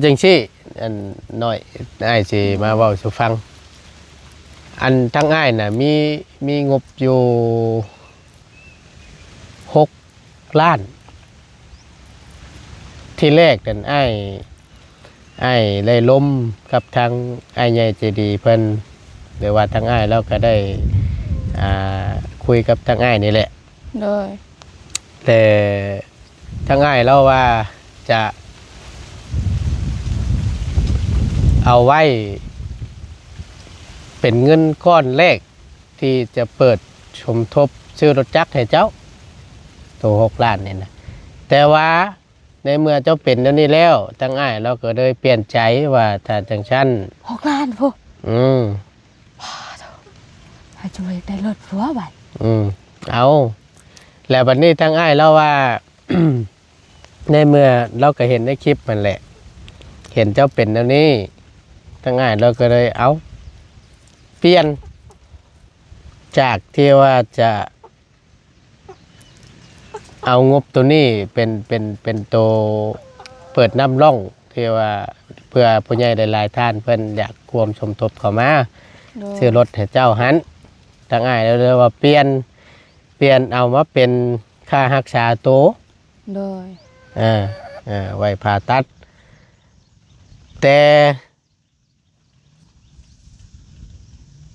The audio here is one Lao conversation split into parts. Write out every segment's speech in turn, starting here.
ຈັ່ງຊີ້ ອັນນ້ອຍ ອ້າຍຊິມາເວົ້າສູ່ຟັງ. ອັນທາງອ້າຍນະ ມີ ມີງົບຢູ່ຫົກລ້ານ. ທີແລກນັ້ນ ອ້າຍ ອ້າຍໄດ້ລົມກັບທາງອ້າຍໃຫຍ່ໃຈດີເພິ່ນ ຫຼືວ່າທາງອ້າຍລາວກໍໄດ້ ອ່າ ຄຸຍກັບທາງອ້າຍນີ້ແຫຼະ. ໂດຍ ແຕ່ທາງອ້າຍລາວວ່າຈະເອົາໄວ້ເປັນເງິນກ້ອນແລກທີ່ຈະເປີດສົມທົບຊື້ລົດຈັກໃຫ້ເຈົ້າ ໂຕຫົກລ້ານນີ້ນະ. ແຕ່ວ່າໃນເມື່ອເຈົ້າເປັນແນວນີ້ແລ້ວ ທາງອ້າຍລາວກໍເລີຍປ່ຽນໃຈວ່າ ຖ້າຈັ່ງຊັ້ນ ຫົກລ້ານພຸ້ນ. ອືມ ພາໂທ ໃຜຈະບໍ່ຢາກໄດ້ລົດຜົວບັດ. ອືມ ເອົາ ແລ້ວບັດນີ້ທາງອ້າຍລາວວ່າ ໃນເມື່ອລາວກໍເຫັນໃນຄລິບຫັ້ນແຫຼະ ເຫັນເຈົ້າເປັນແນວນີ້ ທາງອ້າຍລາວກໍເລີຍ ເອົາ ປ່ຽນ ຈາກທີ່ວ່າຈະ ເອົາງົບໂຕນີ້ເປັນ ເປັນ ເປັນໂຕເປີດນ້ຳລ່ອງ ທີ່ວ່າເພື່ອຜູ້ໃຫຍ່ຫຼາຍໆທ່ານເພິ່ນຢາກຮ່ວມສົມທົບເຂົ້າມາ ໂດຍ ຊື້ລົດໃຫ້ເຈົ້າຫັ້ນ. ທາງອ້າຍເລີຍວ່າປ່ຽນ ປ່ຽນເອົາມາເປັນຄ່າຮັກສາໂຕ ໂດຍ ເອີ ເອີ ໄວ້ຜ່າຕັດ ແຕ່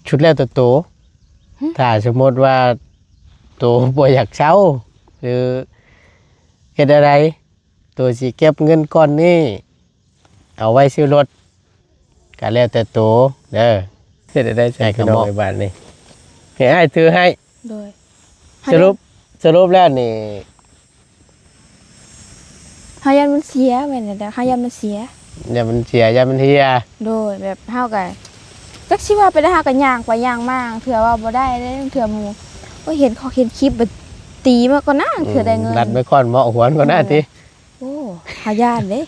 ສຸດແລ້ວແຕ່ໂຕ. ຫຶ? ຖ້າສົມມຸດວ່າໂຕບໍ່ຢາກເຊົາ ຫຼືເຮັດແນວໃດ ໂຕຊິເກັບເງິນກ້ອນນີ້ເອົາໄວ້ຊື້ລົດ ກໍແລ້ວແຕ່ໂຕເດີ. ເຮັດແນວໃດຊັ້ນ ພີ່ນ້ອງເອີຍ ບາດນີ້ ໃຫ້ອ້າຍຖືໃຫ້. ໂດຍ ສະຫຼຸບ ສະຫຼຸບແລ້ວນີ້ ເຮົາຢ້ານມັນເສຍ ແມ່ນແລ້ວ ເຮົາຢ້ານມັນເສຍ ຢ້ານມັນເສຍ ຢ້ານມັນເຫ່ຍ. ໂດຍ ແບບເຮົາກໍຈັກຊິວ່າໄປໄດ້ ເຮົາກໍຍ່າງໄປຍ່າງມາ ເທື່ອເວົ້າບໍ່ໄດ້ເດ້ ເທື່ອໝູ່ ໂອ້ຍ ເຫັນຂອກເຫັນຄລິບ ບາດຕີມາກ່ອນນະ ເທື່ອໄດ້ເງິນ ລັດໄມ້ຄ້ອນເໝາະຫົວກ່ອນນະ ເອີ ຕິ. ໂອ້ ເຮົາຢ້ານເດ້.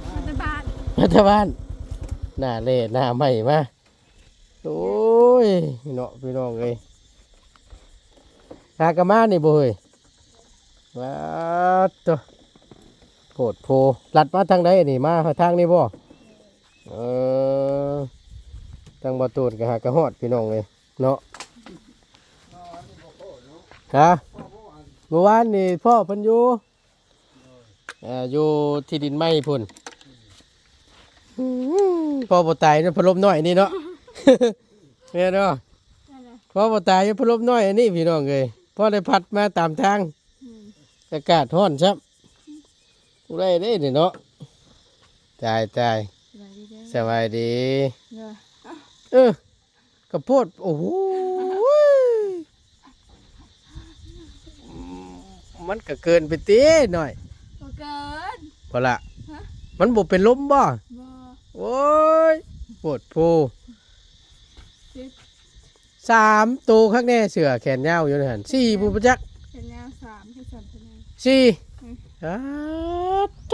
ມາແຕ່ບ້ານ ມາແຕ່ບ້ານ ໜ້າແລ້ໜ້າໃໝ່ມາ. ໂອ້ຍ ເນາະ ພີ່ນ້ອງເອີຍ ຫາກະມານີ້ບໍ່ເຮີ້ຍ? ວ້າໂຕ ໂພດໂພ ລັດມາທາງໃດນີ້ ມາທາງນີ້ບໍ່? ເອີ ທາງບໍ່ຕູນກໍຫາກະຮອດ ພີ່ນ້ອງເອີຍ ເນາະ. ຮະ ມື້ວານນີ້ພໍ້ເພິ່ນຢູ່ ເອີ ຢູ່ທີ່ດິນໃໝ່ພຸ້ນ. ອືມ ພໍ້ບໍ່ຕາຍຍ້ອນພັດລົມນ້ອຍນີ້ເນາະ ແມ່ນບໍ່? ພໍ້ບໍ່ຕາຍຍ້ອນພັດລົມນ້ອຍອັນນີ້ ພີ່ນ້ອງເອີຍ ພໍ້ໄດ້ພັດມາຕາມທາງ. ອືມ ອາກາດຮ້ອນຊ້ຳ ບໍ່ໄດ້ເດ້ນີ້ເນາະ. ຕາຍ ຕາຍ ສະບາຍດີເດີ ສະບາຍດີ. ເອີ ກະໂພດ ໂອ້ໂຫ ມັນກະເກີນໄປຕິນ້ອຍ. ບໍ່ເກີນ ບໍ່ລະ ຮະ ມັນບໍ່ເປັນລົມບໍ່? ບໍ່ ໂອ້ຍ ໂພດໂພ ສິບ ສາມໂຕຄັກແນ່ ເສື້ອແຂນຍາວຢູ່ຫັ້ນ ສີ່ ຜູ້ປະຈັກ ແຂນຍາວສາມ ຄືສາມແຂນຍາວ ສີ່ ອືມ ອາໂຕ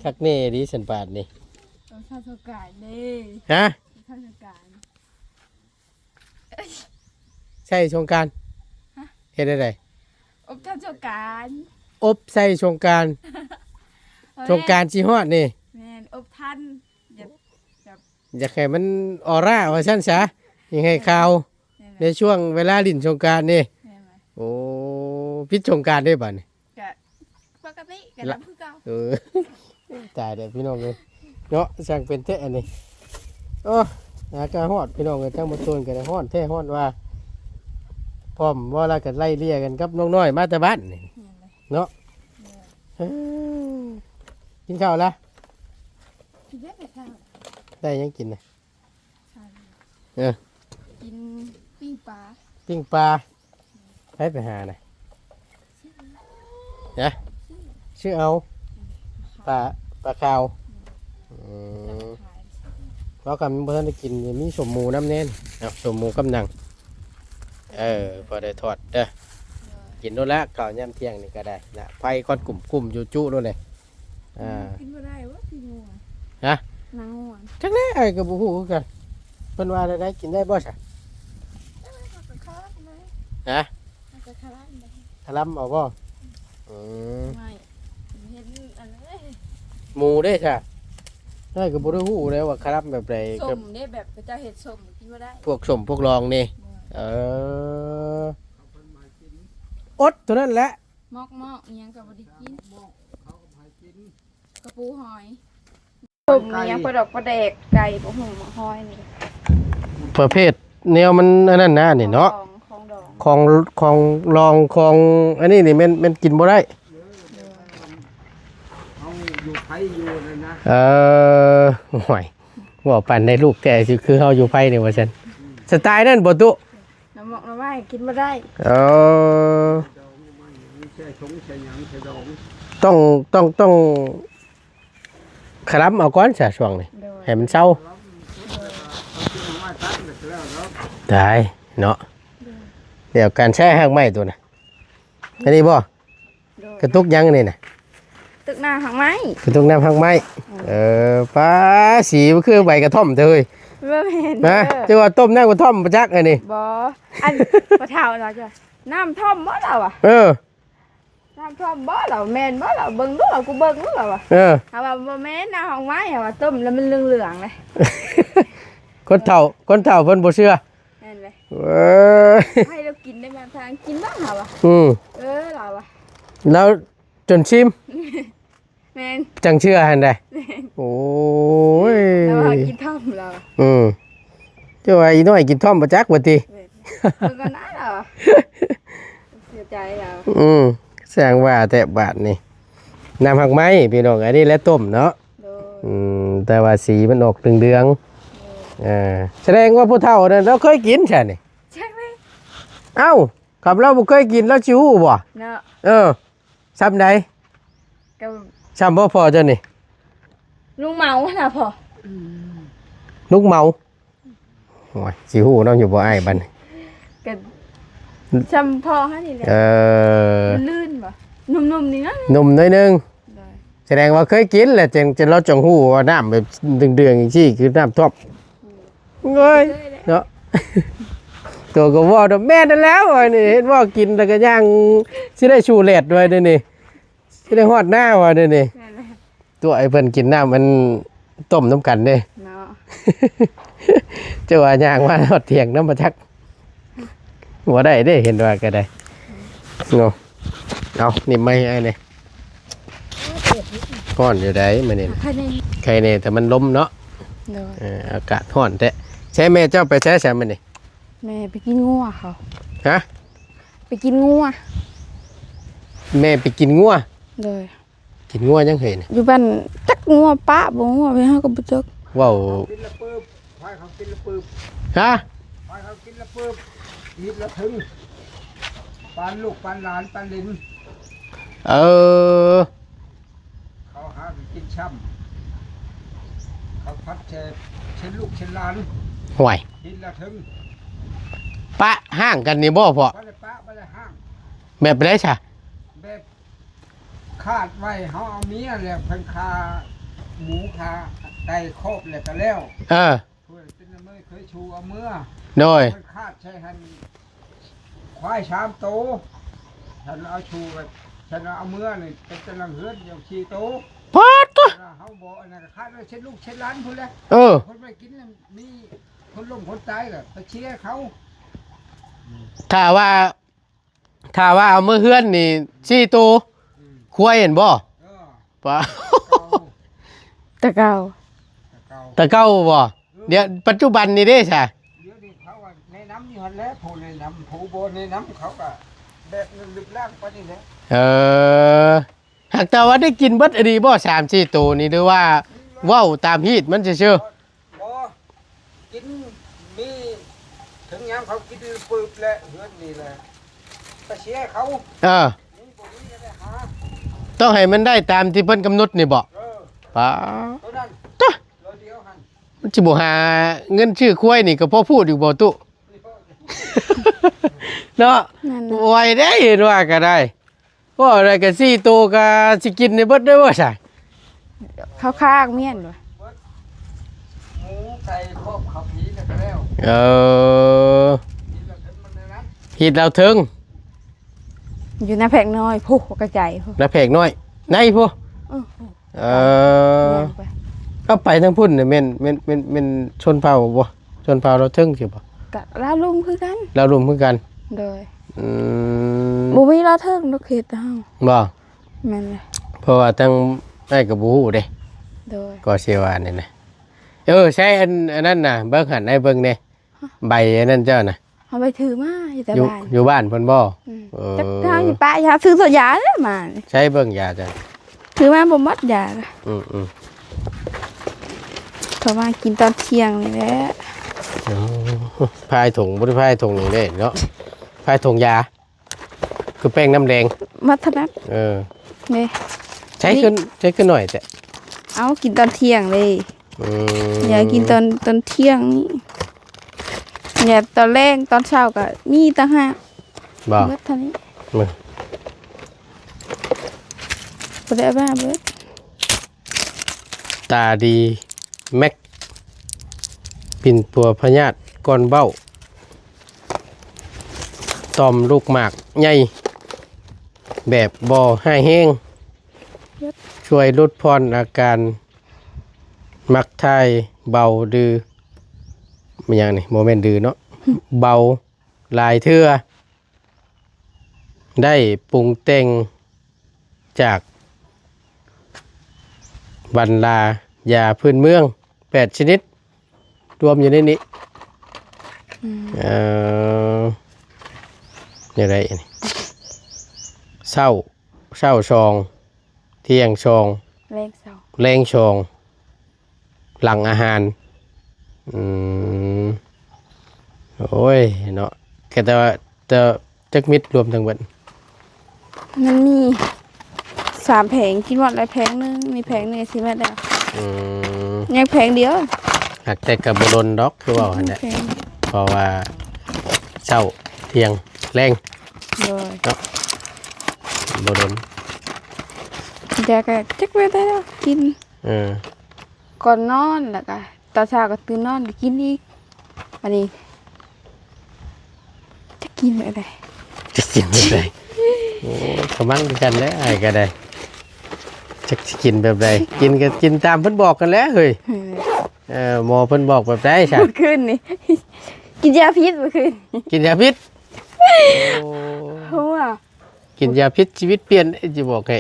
ຄັກແນ່ດີສັນບາດນີ້. ໂອ້ ຖ້າສົງການເດ້ ຮະ ຖ້າສົງການ ໃສ່ສົງການ ຮະ ເຮັດແນວໃດ? ອົບທັນສົງການ ອົບໃສ່ສົງການ ບໍ່ແມ່ນ ສົງການຊິຮອດນີ້ ແມ່ນ ອົບທັນ ຢາກ ຢາກ ຢາກໃຫ້ມັນອໍຣາວ່າຊັ້ນສາ ຍັງໃຫ້ຂ່າວ ແມ່ນແຫຼະ ໃນຊ່ວງເວລາຫຼິ້ນສົງການນີ້ ແມ່ນແຫຼະ ໂອ້ ປິດສົງການເດ້ບາດນີ້ ກະປົກກະຕິກະ ລະ ດຳຄືເກົ່າ ເອີ ຕາຍແລ້ວພີ່ນ້ອງເອີຍ ເນາະ ຊ່າງເປັນແທ້ອັນນີ້. ໂອ້ ອາກາດຮ້ອນພີ່ນ້ອງເອີຍ ທາງບໍ່ໂຕນກໍໄດ້ ຮ້ອນແທ້ຮ້ອນວ່າ ພ້ອມວ່າລະ ກໍໄລ່ເລ່ຍກັນກັບນ້ອງນ້ອຍມາແຕ່ບ້ານນີ້ ແມ່ນແຫຼະ ເນາະ ເອີ ກິນເຂົ້າລະ? ກິນແລ້ວແຕ່ເຊົ້າ ໄດ້ຫຍັງກິນນະ? ເອີ ກິນປີ້ງປາ ປີ້ງປາ ໃຜໄປຫານະ? ຮະ? ຊື້ເອົາ ປາ ປາຂາວ ອືມ ເວົ້າກັນບໍ່ທັນໄດ້ກິນ ມີສົ້ມໝູນຳແດ່ ເອົາສົ້ມໝູກັບໜັງ ເອີ ພໍໄດ້ທອດເດີ ກິນໂລດລະ ເຂົ້າຍາມທ່ຽງນີ້ກໍໄດ້ນະ ໄຟຄວັນກຸ້ມໆຢູ່ຈຸໂລດແຫຼະ ອ່າ ກິນບໍ່ໄດ້ວະ ຊິງູ ຮະ? ນາງງ່ວງ ຈັກແຫຼະ ອ້າຍກໍບໍ່ຮູ້ຄືກັນ. ເພິ່ນວ່າແນວໃດ ກິນໄດ້ບໍ່ຊະ? ຮະ? ຄະລຳເອົາບໍ່? ອືມ ເຫັນອັນນັ້ນ ໝູເດ້ຊະ? ອ້າຍກໍບໍ່ໄດ້ຮູ້ເດ້ວ່າຄະລຳແບບໃດ. ສົ້ມເດ້ ແບບເຂົາເຈົ້າເຮັດສົ້ມ ກິນບໍ່ໄດ້. ພວກສົ້ມພວກລອງນີ້. ເອີ ອົດເທົ່ານັ້ນແຫຼະ. ໝອກໆ ອີ່ຫຍັງກໍບໍ່ໄດ້ກິນ. ກະປູຫອຍ ຕົ້ມອີ່ຫຍັງ ປາດອກປາແດກ ໄກ່ ບໍ່ຮູ້ ໝາກຫອຍນີ້ ປະເພດແນວມັນອັນນັ້ນນະນີ້ເນາະ. ຂອງດອງ ຂອງດອງ ຂອງ ຂອງລອງ ຂອງອັນນີ້ນີ້ແມ່ນ ແມ່ນກິນບໍ່ໄດ້. ເຮົາຢູ່ໄພຢູ່ນັ້ນນະ. ເອີ ໂອ້ຍ ເວົ້າປານໄດ້ລູກແທ້ ຄືເຮົາຢູ່ໄພນີ້ວ່າຊັ້ນ. ສະໄຕລ໌ນັ້ນບໍ່ຕຸ? ນ້ຳໝອກນ້ຳໄມ້ກິນບໍ່ໄດ້. ເອີ ດອງມັນມີແຊ່ຖົງແຊ່ຫຍັງແຊ່ດອງ. ຕ້ອງ ຕ້ອງ ຕ້ອງຄະລຳເອົາກ່ອນຊະຊ່ວງນີ້ ໂດຍ ໃຫ້ມັນເຊົາ. ຕາຍເນາະ. ໂດຍ ດຽວການໃຊ້ຮາກໄມ້ຕົວນະ ອັນນີ້ບໍ່? ໂດຍ ກະຕຸກຫຍັງອັນນີ້ນະ? ຕຸກນ້ຳຮາກໄມ້ ກະຕຸກນ້ຳຮາກໄມ້. ອືມ ເອີ ປ້າ ສີມັນຄືໃບກະທ່ອມເດີ. ບໍ່ແມ່ນ ຮະ ເດີ ຈະວ່າຕົ້ມນ້ຳກະທ່ອມບໍ່ຈັກອັນນີ້. ບໍ່ ອັນພໍ່ເຖົ້າລາວ ນ້ຳທ່ອມບໍ່ລາວວ່າ. ເອີ ນ້ຳທ່ອມບໍ່ລາວ ແມ່ນບໍ່ລາວ ເບິ່ງດູລາວ ກູເບິ່ງດູລາວວ່າ. ເອີ ເຮົາວ່າບໍ່ແມ່ນນ້ຳຮາກໄມ້ ເຮົາວ່າຕົ້ມແລ້ວມັນເຫຼືອງໆເລີຍ. ຄົນເຖົ້າ ຄົນເຖົ້າເພິ່ນບໍ່ເຊື່ອ. ແມ່ນເລີຍ ເອີ ໃຫ້ລາວກິນໄດ້ ມາທາງກິນເບິ່ງ ເຮົາວ່າ. ອືມ ເອີ ລາວວ່າ ລາວຈົນຊິມ ແມ່ນ ຈັ່ງເຊື່ອຫັ້ນໃດ. ແມ່ນ ໂອ້ຍ ລາວວ່າກິນທ່ອມລາວ. ອືມ ເຈົ້າວ່າອີນ້ອຍກິນທ່ອມບໍ່ຈັກວ່າຕິ. ແມ່ນ ເບິ່ງກ່ອນນະລາວ ເສຍໃຈລາວ. ອືມ ຊ່າງວ່າແທ້ບາດນີ້ ນ້ຳຮາກໄມ້ພີ່ນ້ອງ ອັນນີ້ແຫຼະຕົ້ມເນາະ. ໂດຍ ອືມ ແຕ່ວ່າສີມັນອອກເຫຼືອງໆ. ໂດຍ ເອີ ສະແດງວ່າຜູ້ເຖົ້ານັ້ນລາວເຄີຍກິນຊະນີ້. ຈັກແຫຼະ ເອົ້າ ຄັນລາວບໍ່ເຄີຍກິນລາວຊິຮູ້ບໍ່ເນາະ? ເອີ ຊ່ຳໃດ? ກໍຊ່ຳບໍ່ພໍ່ເຈົ້ານີ້? ລຸງເມົາຫັ້ນນະພໍ່. ອືມ ລຸງເມົາ. ໂອ້ຍ ຊິຮູ້ນຳຢູ່ບໍ່ອ້າຍບັດນີ້? ກໍຊ່ຳພໍ່ຫັ້ນນີ້ແຫຼະ. ເອີ ລື່ນບໍ່? ໜຸ່ມໆນີ້ນະ ໜຸ່ມໜ້ອຍໜຶ່ງ. ໂດຍ ສະແດງວ່າເຄີຍກິນແຫຼະ ຈຶ່ງ ຈຶ່ງ ລາວຈຶ່ງຮູ້ວ່ານ້ຳແບບເດືອງໆຈັ່ງຊີ້ຄືນ້ຳທ່ອມ. ອືມ ໂອ້ຍ ເຄີຍແຫຼະ ເນາະ. ໂຕກໍເວົ້ານຳແມ່ນນັ້ນແຫຼະ ວ່ານີ້ ເຫັນວ່າກິນແລ້ວກໍຍ່າງຊິໄດ້ສູ້ແລດໄວ້ເດ້ນີ້ ຊິໄດ້ຮອດໜ້າວ່າເດ້ນີ້. ແມ່ນແຫຼະ ຕົວໃຫ້ເພິ່ນກິນນ້ຳມັນຕົ້ມນຳກັນເດ້ເນາະ. ເຈົ້າວ່າຍ່າງມາຮອດຖຽງນຳບໍ່ຈັກ ບໍ່ໄດ້ເດ້ ເຫັນວ່າກໍໄດ້ເນາະ. ເອົາ ນີ້ໄມ້ໃຫ້ອ້າຍແດ່. ຮ້ອນຢູ່ໃດມື້ນີ້ນະ? ໄຄແນ່ ໄຄແນ່ ແຕ່ມັນລົມເນາະ. ໂດຍ ເອີ ອາກາດຮ້ອນແທ້. ໃສແມ່ເຈົ້າໄປໃສຊະມື້ນີ້? ແມ່ໄປກິນງົວເຂົາ. ຮະ? ໄປກິນງົວ. ແມ່ໄປກິນງົວ? ໂດຍ ກິນງົວຫຍັງເຮີ້ຍນະ? ຢູ່ບ້ານ ຈັກງົວປະບໍ່ ງົວໄປ ເຮົາກໍບໍ່ຈັກ. ເວົ້າ ກິນລະປຶບ ພາເຂົາກິນລະປຶບ. ຮະ? ພາເຂົາກິນລະປຶບ ອີດລະເຖິງ ປານລູກປານຫຼານປານຫຼິນ. ເອີ ເຂົາຫາກໍກິນຊ້ຳ ເຂົາພັດແຊເຊັ່ນລູກເຊັ່ນຫຼານ. ຫ້ວຍ ອີດລະເຖິງ ປະຮ້າງກັນນີ້ບໍ່ພໍ່? ບໍ່ໄດ້ປະ ບໍ່ໄດ້ຮ້າງ. ແບບໃດຊະ? ແບບ ຄາດໄວ້ ເຮົາເອົາເມຍແລ້ວ ເພິ່ນຂ້າໝູຂ້າໄກ່ຄອບແລ້ວກໍແລ້ວ. ເອີ ເພິ່ນເປັນອາເມຍເຄີຍຊູເອົາເມືອ. ໂດຍ ເພິ່ນຄາດໃສ່ຫັ້ນ ຄວາຍສາມໂຕ ເພິ່ນເອົາຊູ ເພິ່ນເອົາເມືອນີ້ ເປັນຕານຫຼັງເຮືອນຢູ່ສີ່ໂຕ. ປາດໂທ້ ເຮົາບໍ່ ອັນນັ້ນກໍຄາດໄວ້ເຊັ່ນລູກເຊັ່ນຫຼານພຸ້ນແຫຼະ. ເອີ ຄົນໄປກິນ ມີຄົນລົ້ມຄົນຕາຍກໍໄປເຊຍເຂົາ. ຖ້າວ່າ ຖ້າວ່າເອົາເມືອເຮືອນນີ້ສີ່ໂຕ. ອືມ ຄວາຍເຫັນບໍ່? ເອີ ປະ ເກົ່າ ແຕ່ເກົ່າ ແຕ່ເກົ່າ ແຕ່ເກົ່າບໍ່? ເອີ ດຽວປັດຈຸບັນນີ້ເດ້ຊະ? ດຽວນີ້ເຂົາວ່າແນະນຳຢູ່ຫັ້ນແຫຼະ ຜູ້ແນະນຳ ຜູ້ບໍ່ແນະນຳເຂົາກໍແບບນັ້ນລຶບລ້າງໄປນີ້ແຫຼະ. ເອີ ຫາກແຕ່ວ່າໄດ້ກິນເບິດອີ່ຫຼີບໍ່ ສາມສີ່ໂຕນີ້ ຫຼືວ່າເວົ້າຕາມຮີດມັນຊື່ໆ? ບໍ່ ກິນມີ ເຖິງຍາມເຂົາກິນປຶບແຫຼະ ເຮືອນນີ້ແຫຼະ ໄປເຊຍເຂົາ. ເອີ ມີບໍ່ມີກໍໄດ້ຫາ ຕ້ອງໃຫ້ມັນໄດ້ຕາມທີ່ເພິ່ນກຳນົດນີ້ບໍ? ເອີ ປາ ໂຕນັ້ນ ຕະ ໂຕດຽວຫັ້ນ ມັນຊິບໍ່ຫາເງິນຊື້ຄວາຍນີ້ກໍພໍພູດຢູ່ບໍ່ຕຸ? ເນາະ ນັ້ນນະ ບໍ່ໄຫວເດ້ ເຫັນວ່າກໍໄດ້. ເວົ້າໄດ້ກໍສີ່ໂຕກໍຊິກິນໄດ້ເບິດເດ້ບໍ່ຊະ? ເຂົາຄາກມຽນບໍ່? ເບິດ ໃສ່ຄອບເຂົາຜີແລ້ວກໍແລ້ວ. ເອີ ຜີແລ້ວເຖິງມັນນັ້ນນະ ຮີດລາວເທິງ ຢູ່ໃນແພກນ້ອຍພຸ້ນ ກະໄຈພຸ້ນ ໃນແພກນ້ອຍ ໃນພຸ້ນ. ເອີ ເອີ ຍ່າງໄປ ເອົາໄປທາງພຸ້ນນີ້ແມ່ນ ແມ່ນ ແມ່ນ ແມ່ນຊົນເຜົ່າບໍ່? ຊົນເຜົ່າລາວເທິງຊິບໍ່? ກະລາວລຸ່ມຄືກັນ ລາວລຸ່ມຄືກັນ. ໂດຍ ອືມ ບໍ່ມີລາວເທິງດອກເຂດເຮົາ ບໍ່? ແມ່ນແຫຼະ ເພາະວ່າທາງອ້າຍກໍບໍ່ຮູ້ເດ້. ໂດຍ ກໍຊິວ່ານີ້ນະ. ເອີ ໃຊ້ອັນ ອັນນັ້ນນະ ເບິ່ງຫັ້ນໃຫ້ເບິ່ງແດ່ ໃບອັນນັ້ນເຈົ້ານະ. ເຮົາໄປຖືມາຢູ່ແຕ່ ຢູ່ ບ້ານ ຢູ່ບ້ານເພິ່ນບໍ່? ອືມ ເອີ ຈັກທາງຊິປະ ຫາຊື້ໂຕຢາແຫຼະມານີ້. ໃຊ້ເບິ່ງຢາເຈົ້າ ຖືມາບໍ່ໝົດຢາ. ອືມໆ ເຂົາມາກິນຕອນທ່ຽງນີ້ແຫຼະ. ອໍ ພາຍຖົງ ບໍ່ໄດ້ພາຍຖົງນີ້ເດ້ເນາະ ພາຍຖົງຢາ. ຄືແປ້ງນ້ຳແດງ ມັດຖະໜັດ. ເອີ ນີ້ ໃຊ້ຂຶ້ນ ໃຊ້ຂຶ້ນໜ້ອຍແທ້. ເອົາ ກິນຕອນທ່ຽງເດ້. ອືມ ຢາກກິນຕອນ ຕອນທ່ຽງນີ້ ຢາຕອນແລງ ຕອນເຊົ້າກໍມີຕ່າງຫາກ. ບໍ່ ໝົດເທົ່ານີ້ ບໍ່ໄດ້ເອົາມາເບິດ. ຕາດີແມັກ ປິ່ນປົວພະຍາດກ້ອນເບົ້າ ຕ່ອມລູກໝາກໃຫຍ່ແບບບໍ່ຮ້າຍແຮງ ຊ່ວຍຫຼຸດຜ່ອນອາການມັກຖ່າຍເບົາດື້ ແມ່ນຫຍັງນີ້ ບໍ່ແມ່ນດື້ເນາະ ເບົາຫຼາຍເທື່ອ. ໄດ້ປຸງແຕ່ງຈາກບັນດາຢາພື້ນເມືອງແປດຊະນິດ ລວມຢູ່ໃນນີ້. ອືມ ເອີ ແນວໃດອັນນີ້ ເຊົ້າ ເຊົ້າສອງ ທ່ຽງສອງ ແລງສອງ ແລງສອງ ຫຼັງອາຫານ. ອືມ ໂອ້ຍເນາະ ກະແຕ່ວ່າ ແຕ່ຈັກເມັດລວມທັງເບິດ? ມັນມີສາມແຜງ ກິນໝົດແລ້ວແຜງໜຶ່ງ ມີແຜງໜຶ່ງຊິໝົດແລ້ວ. ອືມ ຍັງແຜງດຽວ ຫາກແຕ່ກະບໍ່ດົນດອກ ຄືເວົ້າຫັ້ນແຫຼະ ແຜງ ເພາະວ່າເຊົ້າ ທ່ຽງ ແລງ ໂດຍ ເນາະ ບໍ່ດົນ ແຕ່ກະຈັກເວລາແລ້ວກິນ. ເອີ ກ່ອນນອນ ແລ້ວກະຕອນເຊົ້າກໍຕື່ນນອນກໍກິນອີກ. ບາດນີ້ຈະກິນແບບໃດ ຈະກິນແບບໃດ? ໂອ້ ກະມັນຄືກັນແຫຼະ ອ້າຍກໍໄດ້ ຈັກຊິກິນແບບໃດ? ກິນກໍກິນຕາມເພິ່ນບອກຫັ້ນແຫຼະເຮີ້ຍ. ເອີ ເອີ ໝໍເພິ່ນບອກແບບໃດຊະ? ມື້ຄືນນີ້ກິນຢາພິດ ມື້ຄືນກິນຢາພິດ. ໂອ້ ຫົວ ກິນຢາພິດຊີວິດປ່ຽນ ຊິບອກໃຫ້.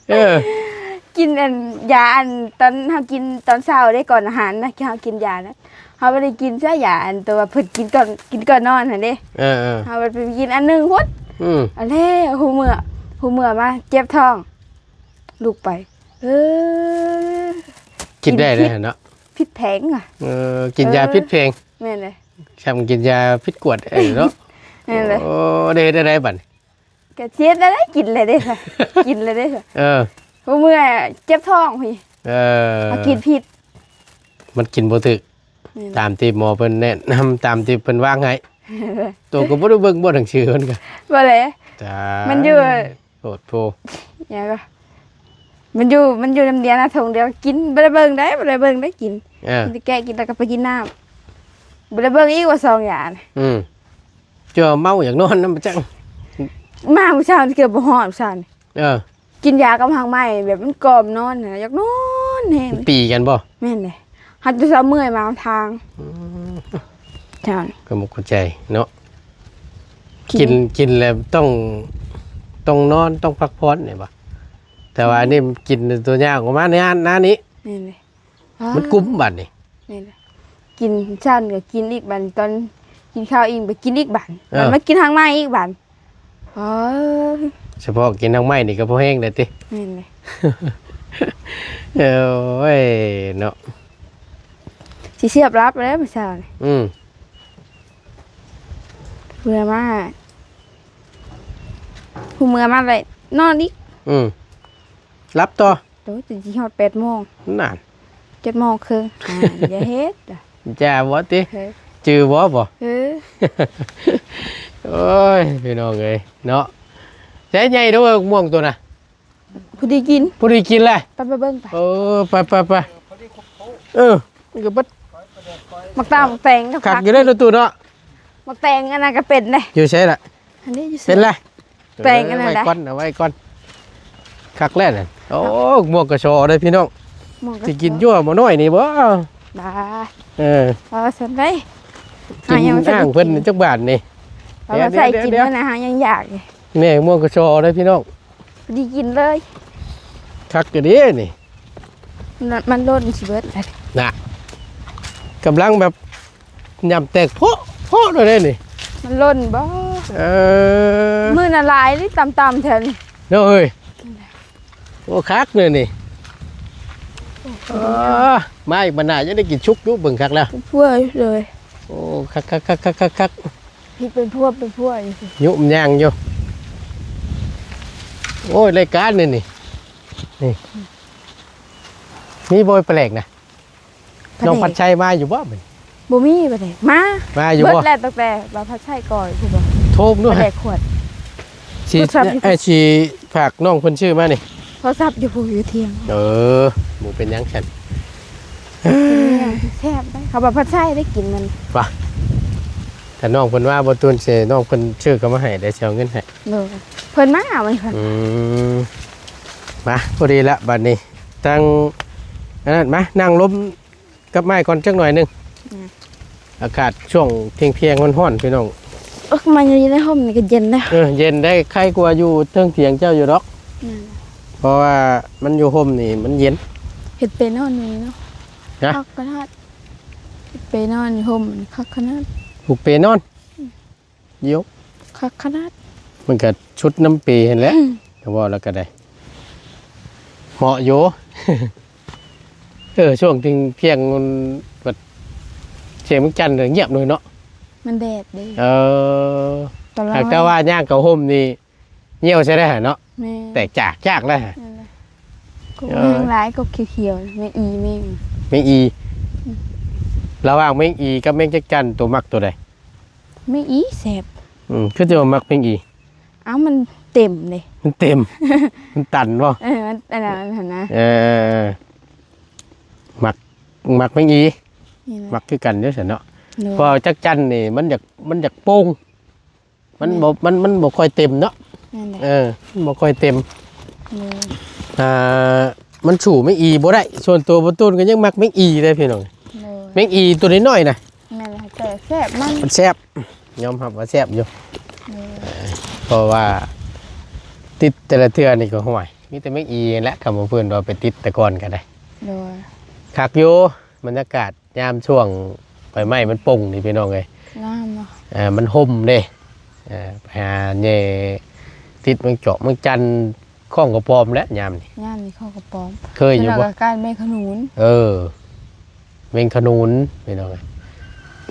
ເອີ ກິນອັນ ຢາອັນ ຕອນເຮົາກິນຕອນເຊົ້າເດ້ ກ່ອນອາຫານນະ ເຮົາກິນຢານະ ເຮົາບໍ່ໄດ້ກິນຊະ ຢາອັນ ແຕ່ວ່າເພິ່ນກິນກ່ອນ ກິນກ່ອນນອນຫັ້ນເດ້. ເອີໆ ເຮົາໄປກິນອັນໜຶ່ງພຸ້ນ. ອືມ ອັນແລ້ວ ຮູ້ເມື່ອ ຮູ້ເມື່ອມາເຈັບທ້ອງ ລຸກໄປ ເອີ ກິນໄດ້ແລ້ວເນາະ ພິດແຜງວ່າ. ເອີ ກິນຢາ ເອີ ພິດແຜງ. ແມ່ນເລີຍ ຊ່ຳກິນຢາພິດກວດເອີເນາະ. ແມ່ນເລີຍ ໂອ້ ໄດ້ເຮັດແນວໃດບັດນີ້? ກະຊິເຮັດແນວໃດ ກິນແລ້ວເດ້ ກິນແລ້ວເດ້. ເອີ ຜູ້ເມື່ອຍເຈັບທ້ອງພີ້. ເອີ ເຮົາກິນຜິດ ມັນກິນບໍ່ຖືກ ແມ່ນ ຕາມທີ່ໝໍເພິ່ນແນະນຳ ຕາມທີ່ເພິ່ນວາງໃຫ້. ໂຕກໍບໍ່ໄດ້ເບິ່ງບໍ່ ໜັງສືເພິ່ນກະ ບໍ່ແລະ ມັນຢູ່ ໂພດໂພ ຫຍັງກໍ ມັນຢູ່ ມັນຢູ່ນຳດຽວນະ ຖົງດຽວ ກິນ ບໍ່ໄດ້ເບິ່ງໄດ໋ ບໍ່ໄດ້ເບິ່ງໄດ໋ ກິນ. ເອີ ກິນແກະກິນແລ້ວກໍໄປກິນນ້ຳ ບໍ່ໄດ້ເບິ່ງອີກວ່າຊອງຢານະ. ອືມ ເຈົ້າເມົາຢາກນອນນຳຈັກ ມາມື້ເຊົ້ານີ້ເກືອບບໍ່ຮອດມື້ເຊົ້ານີ້. ເອີ ກິນຢາກັບຮາກໄມ້ ແບບມັນກ່ອມນອນຫັ້ນນະ ຢາກນອນແຮງ. ມັນຕີກັນບໍ່? ແມ່ນເດ້ ເຮົາຈະເຊົາເມື່ອຍມາທາງ. ອືມ ເຈົ້າ ກໍບໍ່ເຂົ້າໃຈເນາະ ກິນ ກິນ ກິນແລ້ວຕ້ອງ ຕ້ອງນອນ ຕ້ອງພັກຜ່ອນນີ້ບໍ່? ແຕ່ວ່າອັນນີ້ ອືມ ກິນຕົວຍາກອອກມາໃນອັນນັ້ນນີ້. ແມ່ນເດ້ ມັນກຸ້ມບັດນີ້. ແມ່ນເດ້ ກິນເຊົ້ານີ້ກໍກິນອີກ ບັດນີ້ຕອນກິນເຂົ້າອີກໄປກິນອີກບັດ ເອີ ບັດມາກິນຮາກໄມ້ອີກບັດ. ອໍ ສະເພາະກິນຮາກໄມ້ນີ້ກໍພໍແຮງແລ້ວຕິ? ແມ່ນເດ້ ໂອ້ຍເນາະ ຊິສຽບຫຼັບແລ້ວມື້ເຊົ້ານີ້. ອືມ ເມື່ອມາ ຜູ້ເມື່ອມາແລ້ວນອນອີກ. ອືມ ຫຼັບຕໍ່ ໂອ້ຍ ຈະຊິຮອດແປດໂມງ ນັ້ນ ເຈັດໂມງເຄິ່ງ. ອ່າ ຢ່າເຮັດ ຢ່າບໍ່ຕິ? ເອີ ຈື່ບໍ່ ບໍ່? ເອີ ໂອ້ຍ ພີ່ນ້ອງເອີຍເນາະ ໃຊ້ໃຫຍ່ເດີ້ໝ່ວງໂຕນະ ພໍດີກິນ ພໍດີກິນແຫຼະ. ໄປ ໄປເບິ່ງໄປ. ເອີ ໄປ ໄປ ໄປ. ພໍດີຄົບໂຕ ເອີ ມັນກໍເບິດ ໝາກຕາວໝາກແຕງກໍ ຄັກຢູ່ເດ້ ເນາະຕູ້ເນາະ. ໝາກແຕງອັນນັ້ນກໍເປັນເດ້. ຢູ່ໃສລະ? ອັນນີ້ຢູ່ໃສ? ເປັນລະ. ແຕງອັນນັ້ນ ເອີ ໄວ້ກ່ອນ ເອົາໄວ້ກ່ອນ. ຄັກແລ້ວນັ້ນ. ໂອ້ ມ່ວງກະຊໍເດ້ພີ່ນ້ອງ. ຊິກິນຢູ່ບໍ່ນ້ອຍນີ້ບໍ່? ໄດ້. ເອີ ເອົາຊັ້ນໄດ໋. ກິນອ່າງເພິ່ນຈັກບາດນີ້. ເອົາໃສ່ກິນ ດຽວ ດຽວ ດຽວ ນະ ຫາຍັງຢາກ. ນີ້ມ່ວງກະຊໍເດ້ພີ່ນ້ອງ. ພໍດີກິນເລີຍ. ຄັກຢູ່ເດ້ນີ້. ມັນ ມັນຫຼົ່ນຊິເບິດແລ້ວນະ. ກຳລັງແບບຫຍ້ຳແຕກໂພະໂພະໂລດເດ້ນີ້. ມັນຫຼົ່ນບໍ່? ເອີ ມື້ນະຫຼາຍເດ້ ຕ່ຳໆແຖວນີ້ເນາະເອີຍ. ໂອ້ ຄັກເລີຍນີ້. ໂອ້ ເອີ ມາອີກບັດໜ້າຍັງໄດ້ກິນຊຸກຢູ່ ເບິ່ງຄັກແລ້ວ ເປັນພວງເລີຍ. ໂອ້ ຄັກໆໆໆໆ. ພິກເປັນພວງເປັນພວງຢູ່ ຍຸບຍ່າງຢູ່. ໂອ້ຍ ລາຍການນີ້ ນີ້ ນີ້ ມີບໍ່ປາແຫຼກນະ? ປາແຫຼກ ນ້ອງພັດໄຊມາຢູ່ບໍ່ມື້ນີ້? ບໍ່ມີປາແຫຼກ. ມາ ມາຢູ່ບໍ່? ເບິດແລ້ວ ຕັ້ງແຕ່ວ່າພັດໄຊກ່ອຍພຸ້ນບໍ່? ໂທມດ້ວຍ ປາແຫຼກຂວດ. ຊິ ໂທລະສັບຢູ່ ອ້າຍຊິຝາກນ້ອງເພິ່ນຊື້ມານີ້. ໂທລະສັບຢູ່ພຸ້ນ ຢູ່ທຽງ. ເອີ ບໍ່ເປັນຫຍັງຊັ້ນ. ແຊບເດ້ ເຂົາວ່າຜັດໄຊໄດ້ກິນມັນ. ວ່າ ຖ້ານ້ອງເພິ່ນວ່າບໍ່ຕູນເສ ນ້ອງເພິ່ນຊື້ເຂົ້າມາໃຫ້ ດຽວຊິເອົາເງິນໃຫ້. ໂດຍ ເພິ່ນມາເອົາໃຫ້ເພິ່ນ. ອືມ ມາ ພໍດີລະບັດນີ້. ຕັ້ງອັນນັ້ນ ມານັ່ງລົມກັບໄມ້ກ່ອນຈັກໜ້ອຍໜຶ່ງ. ອືມ ອາກາດຊ່ວງທ່ຽງໆ ຮ້ອນໆ ພີ່ນ້ອງ. ເອີ ມາຢູ່ໃນຮົ່ມນີ້ກໍເຢັນນະ. ເອີ ເຢັນໄດ໋ ໄຄກວ່າຢູ່ເທິງຖຽງເຈົ້າຢູ່ດອກ. ແມ່ນ ເພາະວ່າມັນຢູ່ຮົ່ມນີ້ມັນເຢັນ. ເຮັດເປນອນນີ້ເນາະ. ຮະ? ຄັກຂະໜາດ. ເຮັດເປນອນຢູ່ຮົ່ມນີ້ຄັກຂະໜາດ. ຜູກເປນອນ? ອືມ ໂຢ ຄັກຂະໜາດ. ມັນກະຊຸດນຳເປຫັ້ນແຫຼະ. ອືມ ກະເວົ້າແລ້ວກະໄດ້ ເໝາະຢູ່. ເອີ ຊ່ວງທ່ຽງໆ ມັນບັດ ສຽງມັນຈັນງຽບໂດຍເນາະ. ມັນແດດເດ້. ເອີ ຕອນ ຫາກແຕ່ວ່າຍ່າງເຂົ້າຮົ່ມນີ້ ຍ່ຽວໃສ່ໄດ້ຫັ້ນເນາະ. ແມ່ນ ແຕກຈາກຈາກແລ້ວ. ແມ່ນແຫຼະ. ກົບ ເອີ ແຮງຫຼາຍ ກົບຂຽວໆ ແມງອີ ແມງ ແມງອີ. ອືມ ລະຫວ່າງແມງອີກັບແມງຈັກຈັ່ນ ໂຕມັກໂຕໃດ? ແມງອີແຊບ. ອືມ ຄືຈະວ່າມັກແມງອີ? ເອົ້າ ມັນເຕັມເດ້. ມັນເຕັມ ມັນຕັນບໍ່? ເອີ ມັນອັນນັ້ນຫັ້ນນະ. ເອີ ມັກ ມັກແມງອີ. ນີ້ແຫຼະ ມັກຄືກັນເດ້ຊັ້ນເນາະ. ໂດຍ ເພາະຈັກຈັ່ນນີ້ມັນຢາກ ມັນຢາກໂປ່ງ. ມັນບໍ່ ມັນ ມັນບໍ່ຄ່ອຍເຕັມເນາະ. ແມ່ນແຫຼະ. ເອີ ມັນບໍ່ຄ່ອຍເຕັມ. ໂດຍ ອ່າ ມັນສູ້ແມງອີບໍ່ໄດ້. ສ່ວນຕົວບໍ່ຕູນກໍຍັງມັກແມງອີເດ້ພີ່ນ້ອງ. ໂດຍ ແມງອີຕົວນ້ອຍໆນະ. ແມ່ນແຫຼະ ແຕ່ແຊບມັນ ມັນແຊບ ຍອມຮັບວ່າແຊບຢູ່. ໂດຍ ເພາະວ່າຕິດແຕ່ລະເທື່ອນີ້ກໍ ຫ້ວຍ ມີແຕ່ແມງອີແຫຼະ ຄຳວ່າເພິ່ນວ່າໄປຕິດແຕ່ກ່ອນກໍໄດ້. ໂດຍ ຄັກຢູ່ ບັນຍາກາດຍາມຊ່ວງໃບໄມ້ມັນປົ່ງນີ້ພີ່ນ້ອງເອີຍ. ງາມເນາະ. ເອີ ມັນຮົ່ມເດ້. ເອີ ໄປຫາແຍ່ຕິດແມງຈອກແມງຈັນ ຄ້ອງກະປອມແຫຼະຍາມນີ້. ຍາມນີ້ຄ້ອງກະປອມ ເຄີຍຢູ່ບໍ່? ແລ້ວກໍກ້າຍແມງຂະໜູນ. ເອີ ແມງຂະໜູນພີ່ນ້ອງເອີຍ.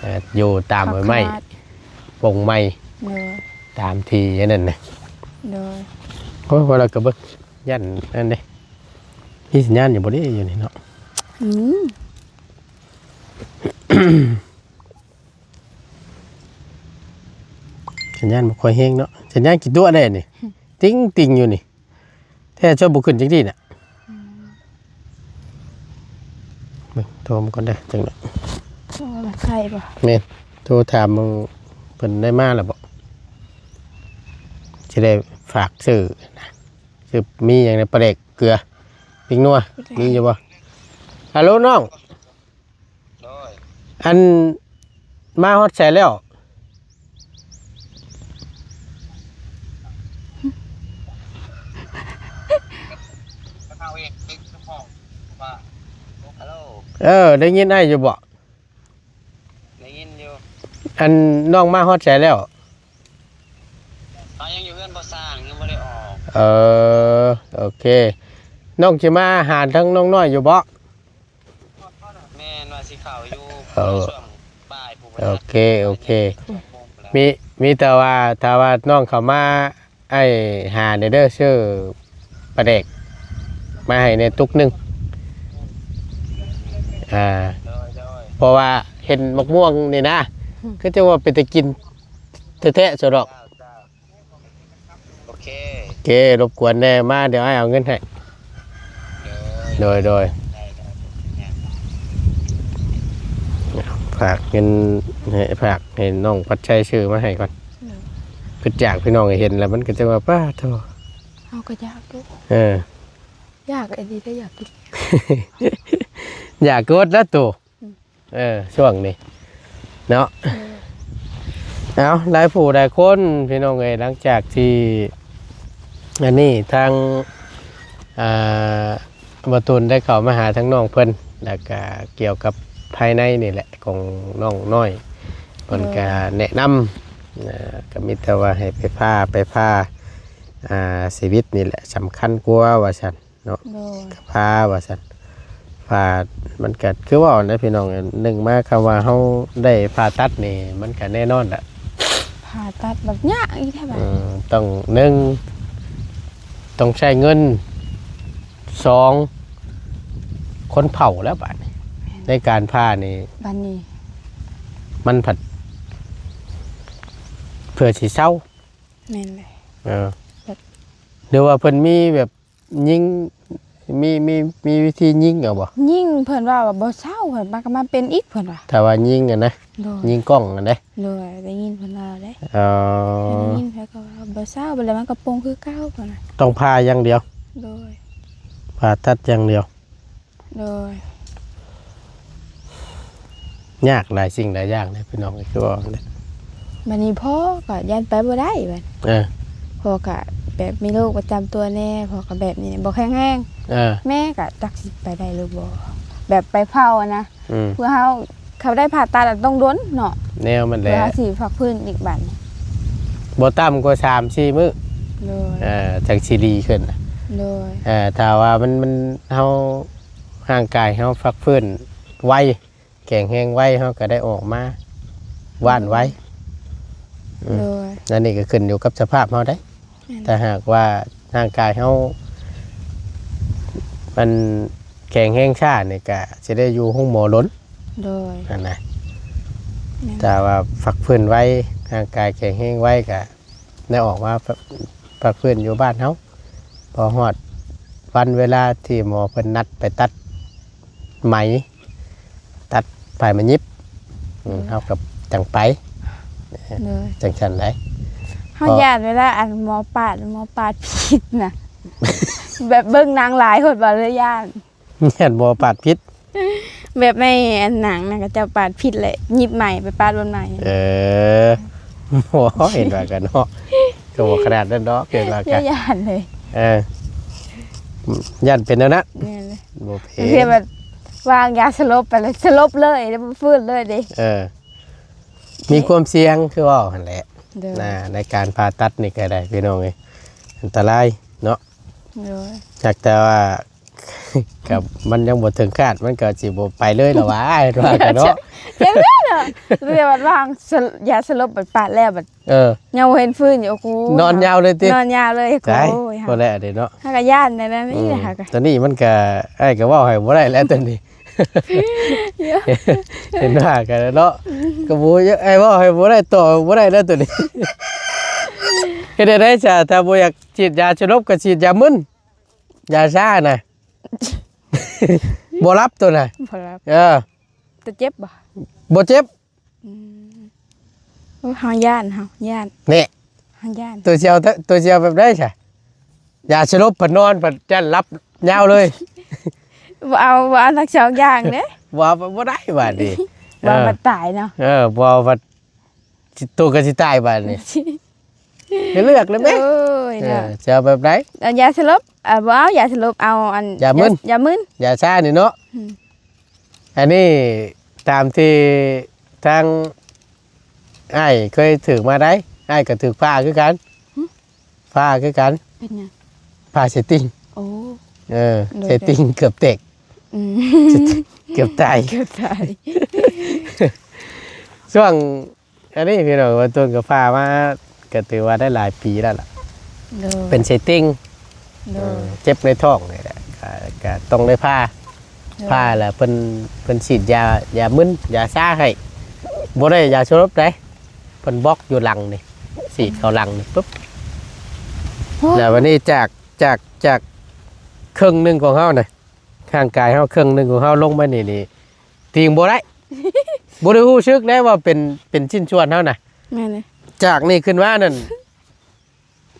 ເອີ ຢູ່ຕາມໃບໄມ້ ຄັກຂະໜາດ ປົ່ງໄມ້. ໂດຍ ຕາມທີ່ອັນນັ້ນນະ. ໂດຍ ໂອ້ຍ ວ່າແລ້ວກໍເບິ່ງ ຢ້ານນັ້ນເດ້. ມີສັນຍານຢູ່ບໍ່ເດ້ ຢູ່ນີ້ເນາະ? ອືມ ສັນຍານບໍ່ຄ່ອຍແຮງເນາະ. ສັນຍານຂີ້ຕົວະແດ່ນີ້ ຕິງໆຢູ່ນີ້. ແທ້ ເຈົ້າບໍ່ຂຶ້ນຈັກທີນະ. ອືມ ເບິ່ງ ໂທມາກ່ອນເດີ ຈັກໜ້ອຍ. ໂທລະໄຊບໍ່? ແມ່ນ ໂທຖາມເບິ່ງເພິ່ນໄດ້ມາແລ້ວບໍ່ ຊິໄດ້ຝາກຊື້ນະ. ຊື້ ມີຫຍັງແດ່ ປາແດກ ເກືອ ພິກນົວ ມີຢູ່ບໍ່? ຮາໂຫຼ ນ້ອງ. ໂດຍ ອັນ ມາຮອດໃສແລ້ວ? ເອີ ໄດ້ຍິນອ້າຍຢູ່ບໍ່? ໄດ້ຍິນຢູ່. ອັນ ນ້ອງມາຮອດໃສແລ້ວ? ເຮົາຍັງຢູ່ເຮືອນບໍ່ສ້າງ ຍັງບໍ່ໄດ້ອອກ. ເອີ ໂອເຄ ນ້ອງຊິມາຫາທາງນ້ອງນ້ອຍຢູ່ບໍ່? ແມ່ນວ່າຊິເຂົ້າຢູ່ ເອີ ຊ່ວງບ່າຍພຸ້ນ. ໂອເຄ ໂອເຄ ມີ ມີແຕ່ວ່າ ຖ້າວ່ານ້ອງເຂົ້າມາ ອ້າຍຫາແດ່ເດີ ຊື້ປາແດກມາໃຫ້ແດ່ຕຸກໜຶ່ງ. ອ່າ ໂດຍ ໂດຍ ເພາະວ່າເຫັນໝາກມ່ວງນີ້ນະ ອືມ ຄືຈະວ່າເປັນຕາກິນແທ້ໆ ຊະດອກ. ໂອເຄ ໂອເຄ ລົບກວນແດ່ ມາ ດຽວອ້າຍເອົາເງິນໃຫ້. ໂດຍ ໂດຍ ໂດຍ ໄດ້ ໄດ້ ບໍ່ເປັນຫຍັງ. ຝາກເງິນໃຫ້ ຝາກໃຫ້ນ້ອງພັດໄຊຊື້ມາໃຫ້ກ່ອນ. ໂດຍ ຄືຈາກພີ່ນ້ອງເຫັນແລ້ວມັນກໍຈະວ່າ ປ້າໂທ້ ເຮົາກໍຢາກຢູ່ ເອີ ຢາກອີ່ຫຼີເດ້ ຢາກກິນ ຢາກກົດແລ້ວໂຕ ອືມ ເອີ ຊ່ວງນີ້ເນາະ. ເອີ ເອົາ ຫຼາຍຜູ້ຫຼາຍຄົນພີ່ນ້ອງເອີຍ ຫຼັງຈາກທີ່ ອັນນີ້ທາງ ອ່າ ບ່າວຕຸນໄດ້ເຂົ້າມາຫາທາງນ້ອງເພິ່ນ ແລ້ວກະກ່ຽວກັບພາຍໃນນີ້ແຫຼະ ຂອງນ້ອງນ້ອຍ ເພິ່ນກະ ໂດຍ ແນະນຳ ເອີ ກະມີແຕ່ວ່າໃຫ້ໄປພາ ໄປພາ ອ່າ ຊີວິດນີ້ແຫຼະສຳຄັນກວ່າວ່າຊັ້ນເນາະ. ໂດຍ ກະພາວ່າຊັ້ນ ພາ ມັນກະຄືເວົ້ານະພີ່ນ້ອງ ໜຶ່ງມາຄຳວ່າເຮົາໄດ້ຜ່າຕັດນີ້ ມັນກະແນ່ນອນລະ ຜ່າຕັດແບບຍາກອີກແທ້ບາດ ເອີ ຕ້ອງ ໜຶ່ງ ຕ້ອງໃຊ້ເງິນ ສອງ ຄົນເຝົ້າແລ້ວບາດນີ້ ແມ່ນ ໃນການຜ່ານີ້ ບາດນີ້ ມັນພັດເພື່ອຊິເຊົາ ແມ່ນແຫຼະ ເອີ ແບບ ຫຼືວ່າເພິ່ນມີແບບຍິງ ມີ ມີ ມີວິທີຍິງເອົາບໍ່? ຍິງ ເພິ່ນວ່າ ວ່າບໍ່ເຊົາ ເພິ່ນວ່າ ມັນກໍມາເປັນອີກ ເພິ່ນວ່າ ຖ້າວ່າຍິງຫັ້ນນະ ໂດຍ ຍິງກ້ອງຫັ້ນເດ້ ໂດຍ ໄດ້ຍິນເພິ່ນເວົ້າເດ້ ອໍ ໄດ້ຍິນເພິ່ນກໍວ່າບໍ່ເຊົາ ບັດແລ້ວມັນກໍປົງຄືເກົ່າ ເພິ່ນວ່າ ຕ້ອງຜ່າຢ່າງດຽວ ໂດຍ ຜ່າຕັດຢ່າງດຽວ ໂດຍ ຍາກຫຼາຍສິ່ງຫຼາຍຢ່າງເດ້ພີ່ນ້ອງ ຄືເວົ້າຫັ້ນແຫຼະ ບັດນີ້ພໍ່ກໍຢ້ານໄປບໍ່ໄດ້ບັດ ເອີ ພໍ່ກໍແບບມີໂລກປະຈຳຕົວແດ່ ພໍ່ກໍແບບນີ້ບໍ່ແຂງແຮງ ເອີ ແມ່ກໍຈັກຊິໄປໄດ້ຫຼືບໍ່ ແບບໄປເຝົ້ານະ ອືມ ເພື່ອເຮົາ ເຂົາໄດ້ຜ່າຕັດອະ ຕ້ອງດົນເນາະ ແນວມັນແຫຼະ ເພື່ອເຮົາຊິພັກຟື້ນອີກບັດນີ້ ບໍ່ຕ່ຳກວ່າສາມສີ່ມື້ ໂດຍ ເອີ ຈັ່ງຊິດີຂຶ້ນ ໂດຍ ເອີ ຖ້າວ່າມັນ ມັນ ເຮົາ ຮ່າງກາຍເຮົາພັກຟື້ນໄວ ແຂງແຮງໄວ ເຮົາກໍໄດ້ອອກມາບ້ານໄວ ອືມ ໂດຍ ອັນນີ້ກໍຂຶ້ນຢູ່ກັບສະພາບເຮົາໄດ໋ ແມ່ນ ຖ້າຫາກວ່າຮ່າງກາຍເຮົາ ມັນແຂງແຮງຊ້ານີ້ ກະຊິໄດ້ຢູ່ໂຮງໝໍດົນ ໂດຍ ຫັ້ນນະ ແມ່ນ ຖ້າວ່າພັກຟື້ນໄວ ຮ່າງກາຍແຂງແຮງໄວ ກະໄດ້ອອກມາ ພັກ ພັກຟື້ນຢູ່ບ້ານເຮົາ ພໍຮອດວັນເວລາທີ່ໝໍເພິ່ນນັດໄປຕັດໄໝ ຕັດປາຍມະຍິບ ອືມ ໂດຍ ເຮົາກໍຈັ່ງໄປ ໂດຍ ຈັ່ງຊັ້ນໄດ໋ ເຮົາ ເພາະ ຢ້ານເວລາອັນໝໍປາດ ໝໍປາດຜິດນະ ແບບເບິ່ງໜັງຫຼາຍໂພດ ວ່າເລີຍຢ້ານ ຢ້ານໝໍປາດຜິດ ແບບໃນອັນໜັງນະ ເຂົາເຈົ້າປາດຜິດແຫຼະ ຫຍິບໄໝໄປປາດບ່ອນໃໝ່ ເອີ ໂອ້ ເຫັນວ່າກັນເນາະ ກໍບໍ່ຂະໜາດນັ້ນດອກ ເຫັນວ່າກັນ ຢ້ານເລີຍ ເອີ ຢ້ານເປັນແນວນັ້ນ ແມ່ນເລີຍ ບໍ່ເປັນ ບາງເທື່ອແບບວາງຢາສະຫຼົບໄປແລ້ວ ສະຫຼົບເລີຍ ແລ້ວບໍ່ຟື້ນເລີຍເດ້ ເອີ ມີຄວາມສ່ຽງຄືເວົ້າຫັ້ນແຫຼະ ໂດຍ ນະ ໃນການຜ່າຕັດນີ້ກໍໄດ້ພີ່ນ້ອງເອີຍ ອັນຕະລາຍເນາະ ໂດຍ ຫາກແຕ່ວ່າ ກໍມັນຍັງບໍ່ເຖິງຄາດ ມັນກໍຊິບໍ່ໄປເລີຍລະຫວາ ວ່າກັນເນາະ ຈັ່ງນັ້ນເນາະ ແຕ່ວ່າວາງສະ ຢາສະຫຼົບໄປປາດແລ້ວບັດ ເອີ ຍັງບໍ່ເຫັນຟື້ນຢູ່ ໂອ້ໂຫ ນອນຍາວເລີຍຕິ ນອນຍາວເລີຍ ຕາຍ ໂອ້ຍ ບໍ່ໄດ້ເດ້ເນາະ ເຮົາກໍຢ້ານແນວນັ້ນ ອືມ ນີ້ແຫຼະ ໂຕນີ້ມັນກໍ ອ້າຍກໍເວົ້າໃຫ້ບໍ່ໄດ້ແລ້ວໂຕນີ້ ເຫັນວ່າກັນເນາະ ກໍບໍ່ຢາກ ອ້າຍເວົ້າໃຫ້ບໍ່ໄດ້ ຕໍ່ບໍ່ໄດ້ແລ້ວໂຕນີ້ ເຮັດແນວໃດຊະ ຖ້າບໍ່ຢາກສີດຢາສະຫຼົບກໍສີດຢາມຶນ ຢາຊານະ ບໍ່ຫຼັບໂຕນະ ບໍ່ຫຼັບ ເອີ ແຕ່ເຈັບບໍ່? ບໍ່ເຈັບ ອືມ ໂອ້ຍ ເຮົາຢ້ານ ເຮົາຢ້ານ ແນ່ ເຮົາຢ້ານ ໂຕຊິເອົາ ໂຕຊິເອົາແບບໃດຊະ? ຢາສະຫຼົບພັດນອນ ພັດຢ້ານຫຼັບຍາວເລີຍ ບໍ່ເອົາ ບໍ່ເອົາທັງສອງຢ່າງເດ້ ບໍ່ເອົາ ບໍ່ໄດ້ບາດນີ້ ບໍ່ເອົາ ເອີ ພັດຕາຍເນາະ ເອີ ບໍ່ເອົາພັດ ໂຕກໍຊິຕາຍບາດນີ້ ໃຫ້ເລືອກເລີຍແມ ໂອ້ຍ ເອີ ເນາະ ຈະເອົາແບບໃດ? ເອົາຢາສະຫຼົບ ເອົາ ບໍ່ເອົາຢາສະຫຼົບ ເອົາອັນ ຢາມຶນ ຢາ ຢາມຶນ ຢາຊານີ້ເນາະ ອືມ ອັນນີ້ຕາມທີ່ທາງອ້າຍເຄີຍຖືກມາໄດ໋ ອ້າຍກໍຖືກຜ່າຄືກັນ ຫຶ ຜ່າຄືກັນ ເປັນຫຍັງ? ຜ່າເສຕິງ ໂອ້ ເອີ ໂດຍ ເສຕິງເກືອບແຕກ ອືມ ເກືອບຕາຍ ເກືອບຕາຍ ຊ່ວງ ອັນນີ້ພີ່ນ້ອງ ວ່າຕົ້ນກໍຜ່າມາ ກໍຖືວ່າໄດ້ຫຼາຍປີແລ້ວລະ ໂດຍ ເປັນເສຕິງ ໂດຍ ເອີ ເຈັບໃນທ້ອງນີ້ແຫຼະ ກໍ ກໍຕ້ອງໄດ້ຜ່າ ໂດຍ ຜ່າແລ້ວເພິ່ນ ເພິ່ນສີດຢາ ຢາມຶນ ຢາຊາໃຫ້ ບໍ່ໄດ້ຢາສະຫຼົບໃດ໋ ເພິ່ນບລັອກຢູ່ຫຼັງນີ້ ສີດເຂົ້າຫຼັງນີ້ປຶບ ໂອ້ ແລ້ວບັດນີ້ຈາກ ຈາກ ຈາກເຄິ່ງໜຶ່ງຂອງເຮົານະ ຮ່າງກາຍເຮົາເຄິ່ງໜຶ່ງຂອງເຮົາລົງມານີ້ນີ້ ຕີງບໍ່ໄດ້ ບໍ່ໄດ້ຮູ້ສຶກໄດ້ວ່າເປັນ ເປັນຊິ້ນສ່ວນເຮົານະ. ແມ່ນເລີຍ. ຈາກນີ້ຂຶ້ນມານັ້ນ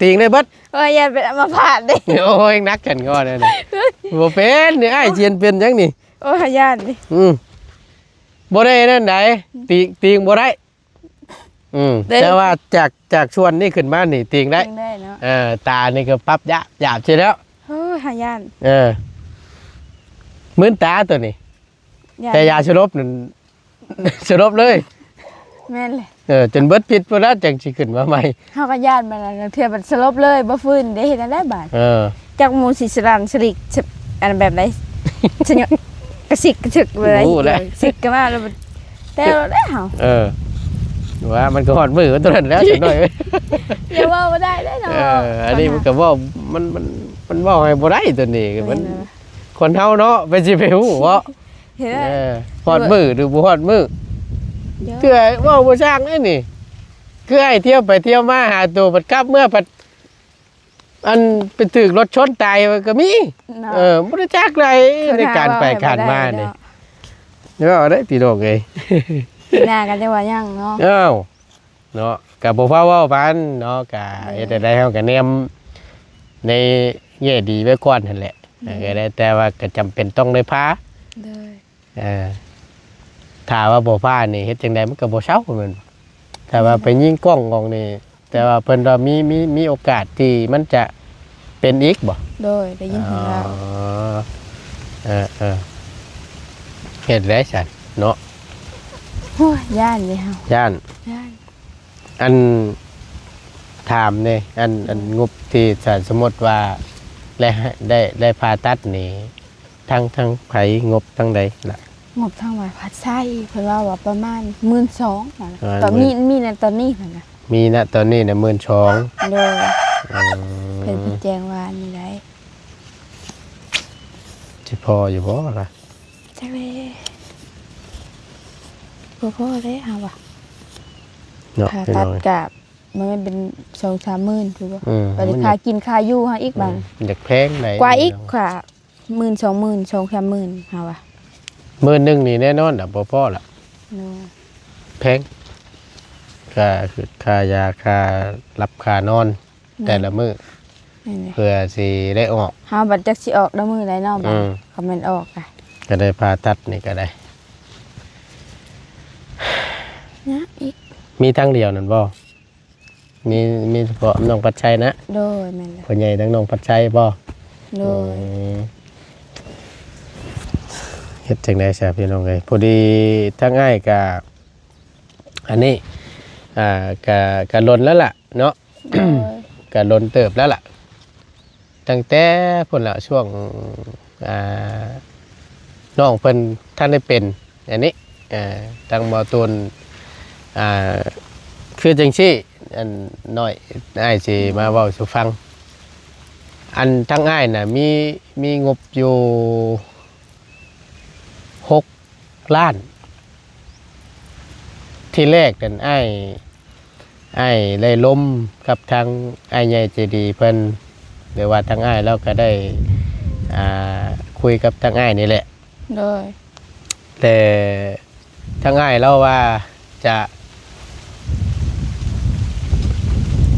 ຕີງໄດ້ເບິດ. ໂອ້ຍ ຢ້ານເປັນອັມມະພາດເດ້. ໂອ້ຍ ໜັກຈັ່ງກໍໄດ້ນະ. ບໍ່ເປັນນີ້ ອ້າຍຊິເປັນຫຍັງນີ້. ໂອ້ຍ ຢ້ານນີ້. ອືມ ບໍ່ໄດ້ນັ້ນໃດ໋ ຕີງ ຕີງບໍ່ໄດ້. ອືມ ແຕ່ວ່າຈາກ ຈາກສ່ວນນີ້ຂຶ້ນມານີ້ຕີງໄດ້. ຕີງໄດ້ເນາະ. ເອີ ຕານີ້ກໍປັບຢາບ ຢາບຊິແລ້ວ. ໂອ້ຍ ຫາຢ້ານ. ເອີ ມື່ນຕາຕົວນີ້. ແຕ່ຢາສະຫຼົບນັ້ນ ສະຫຼົບເລີຍ. ແມ່ນເລີຍ. ເອີ ຈົນເບິດພິດພຸ້ນລະ ຈັ່ງຊິຂຶ້ນມາໃໝ່. ເຮົາກໍຢ້ານມັນລະ ເທື່ອມັນສະຫຼົບເລີຍ ບໍ່ຟື້ນເດ້ ເຮັດແນວໃດບາດ? ເອີ ຈັກໝູ່ຊິສະຫຼັນສະລິກ ສະ ອັນແບບໃດ ສະຫຍະ ກະຊິກກະຊຶກເລີຍ. ຮູ້ແລ້ວ ຊິກກະມາແລ້ວ ແຕ່ແລ້ວເຮົາ. ເອີ ວ່າມັນກໍຮອດມື້ຕົວນັ້ນແລ້ວ ຈັກໜ້ອຍ. ຢ່າເວົ້າບໍ່ໄດ້ເດ້ເນາະ. ເອີ ອັນນີ້ມັນກໍເວົ້າ ມັນ ມັນ ມັນເວົ້າໃຫ້ບໍ່ໄດ້ຕົວນີ້. ມັນ ແມ່ນແລ້ວ ຄົນເຮົາເນາະ ໄປຊິໄປຮູ້ເນາະ. ເອີ ຮອດມື້ຫຼືບໍ່ຮອດມື້ ເທື່ອເວົ້າບໍ່ຊ່າງເດ້ນີ້. ຄືອ້າຍທ່ຽວໄປທ່ຽວມາຫາໂຕ ບັດກັບເມືອ ບັດ ອັນ ໄປຖືກລົດຊົນຕາຍກໍມີເນາະ. ເອີ ບໍ່ໄດ້ຈັກໃດ ໃນການໄປການມານີ້. ເວົ້າໄດ້ພີ່ນ້ອງເອີຍ ປີໜ້າກໍຈະວ່າຫຍັງເນາະ. ອ້າວ ເນາະ ກໍບໍ່ພາເວົ້າປານເນາະ. ກໍເຮັດໃດເຮົາກໍແນມໃນແງ່ດີໄວ້ກ່ອນຫັ້ນແຫຼະ. ກໍໄດ້ ແຕ່ວ່າກໍຈຳເປັນຕ້ອງໄດ້ພາ. ເອີ ຖ້າວ່າບໍ່ພານີ້ເຮັດຈັ່ງໃດມັນກໍບໍ່ເຊົາແມ່ນບໍ່? ຖ້າວ່າໄປຍິງກ້ອງອອກນີ້ ແຕ່ວ່າເພິ່ນວ່າມີ ມີ ມີໂອກາດທີ່ມັນຈະເປັນອີກບໍ່? ໂດຍ ໄດ້ຍິນເພິ່ນເວົ້າ. ອໍ ເອີໆ ເຮັດແລ້ວຊັ້ນເນາະ. ໂອ້ຍ ຢ້ານເດ້ເຮົາ ຢ້ານ ຢ້ານ. ອັນ ຖາມແດ່ ອັນ ອັນ ງົບທີ່ ຖ້າສົມມຸດວ່າໄດ້ ໄດ້ ໄດ້ຜ່າຕັດນີ້ ທາງ ທາງໃຜງົບທາງໃດລະ? ງົບທາງວ່າພັດໄຊ ເພິ່ນເວົ້າວ່າປະມານໝື່ນສອງ ຕອນມີ ມີໃນຕອນນີ້ຫັ້ນນະ ມີນະຕອນນີ້ນະໝື່ນສອງ. ໂດຍ ອືມ ເພິ່ນ ເພິ່ນແຈ້ງວ່ານີ້ໄດ໋. ຊິພໍຢູ່ບໍ່ລະ? ຈັກແຫຼະ ບໍ່ພໍແຫຼະເຮົາວ່າ ເນາະ ຜ່າຕັດກະມັນເປັນສອງສາມໝື່ນ ຖືວ່າ ອືມ ບັດນີ້ຄ່າກິນຄ່າຢູ່ເຮົາອີກ ອືມ ບາດ ຢາກແພງໃດ໋ ກວ່າອີກ ເນາະ ກວ່າໝື່ນສອງໝື່ນ ສອງສາມໝື່ນເຮົາວ່າ. ໝື່ນໜຶ່ງນີ້ແນ່ນອນລະ ບໍ່ພໍລະ. ໂດຍ ແພງ ຄ່າ ຄ່າຢາ ຄ່າຫຼັບ ຄ່ານອນ ແມ່ນ ແຕ່ລະມື້ ແມ່ນແຫຼະ ເພື່ອຊິໄດ້ອອກ. ເຮົາບັດຈັກຊິອອກແຕ່ມື້ໃດເນາະ ບາດ ອືມ ຄັນແມ່ນອອກກະ ກໍໄດ້ຜ່າຕັດນີ້ກໍໄດ້ ຍາກອີກ. ມີທາງດຽວນັ້ນບໍ່? ມີ ມີສະເພາະນ້ອງພັດໄຊນະ? ໂດຍ ແມ່ນແຫຼະ ພໍ່ໃຫຍ່ທັງນ້ອງພັດໄຊບໍ່? ໂດຍ ອືມ ເຮັດຈັ່ງໃດຊະພີ່ນ້ອງເອີຍ? ພໍດີທາງອ້າຍກະ ອັນນີ້ ອ່າ ກະ ກະດົນແລ້ວລະເນາະ. ໂດຍ ກະດົນເຕີບແລ້ວລະ ຕັ້ງແຕ່ພຸ້ນລະ ຊ່ວງ ອ່າ ນ້ອງເພິ່ນທັນໄດ້ເປັນ ອັນນີ້ ອ່າ ທາງໝໍຕູນ ອ່າ ຄືຈັ່ງຊີ້ ອັນນ້ອຍ ອ້າຍຊິມາເວົ້າສູ່ຟັງ. ອັນທາງອ້າຍນະ ມີ ມີງົບຢູ່ຫົກ ລ້ານ. ທີແລກນັ້ນອ້າຍ ອ້າຍໄດ້ລົມກັບທາງອ້າຍໃຫຍ່ໃຈດີເພິ່ນ ຫຼືວ່າທາງອ້າຍລາວກໍໄດ້ ອ່າ ຄຸຍກັບທາງອ້າຍນີ້ແຫຼະ. ໂດຍ ແຕ່ທາງອ້າຍລາວວ່າຈະ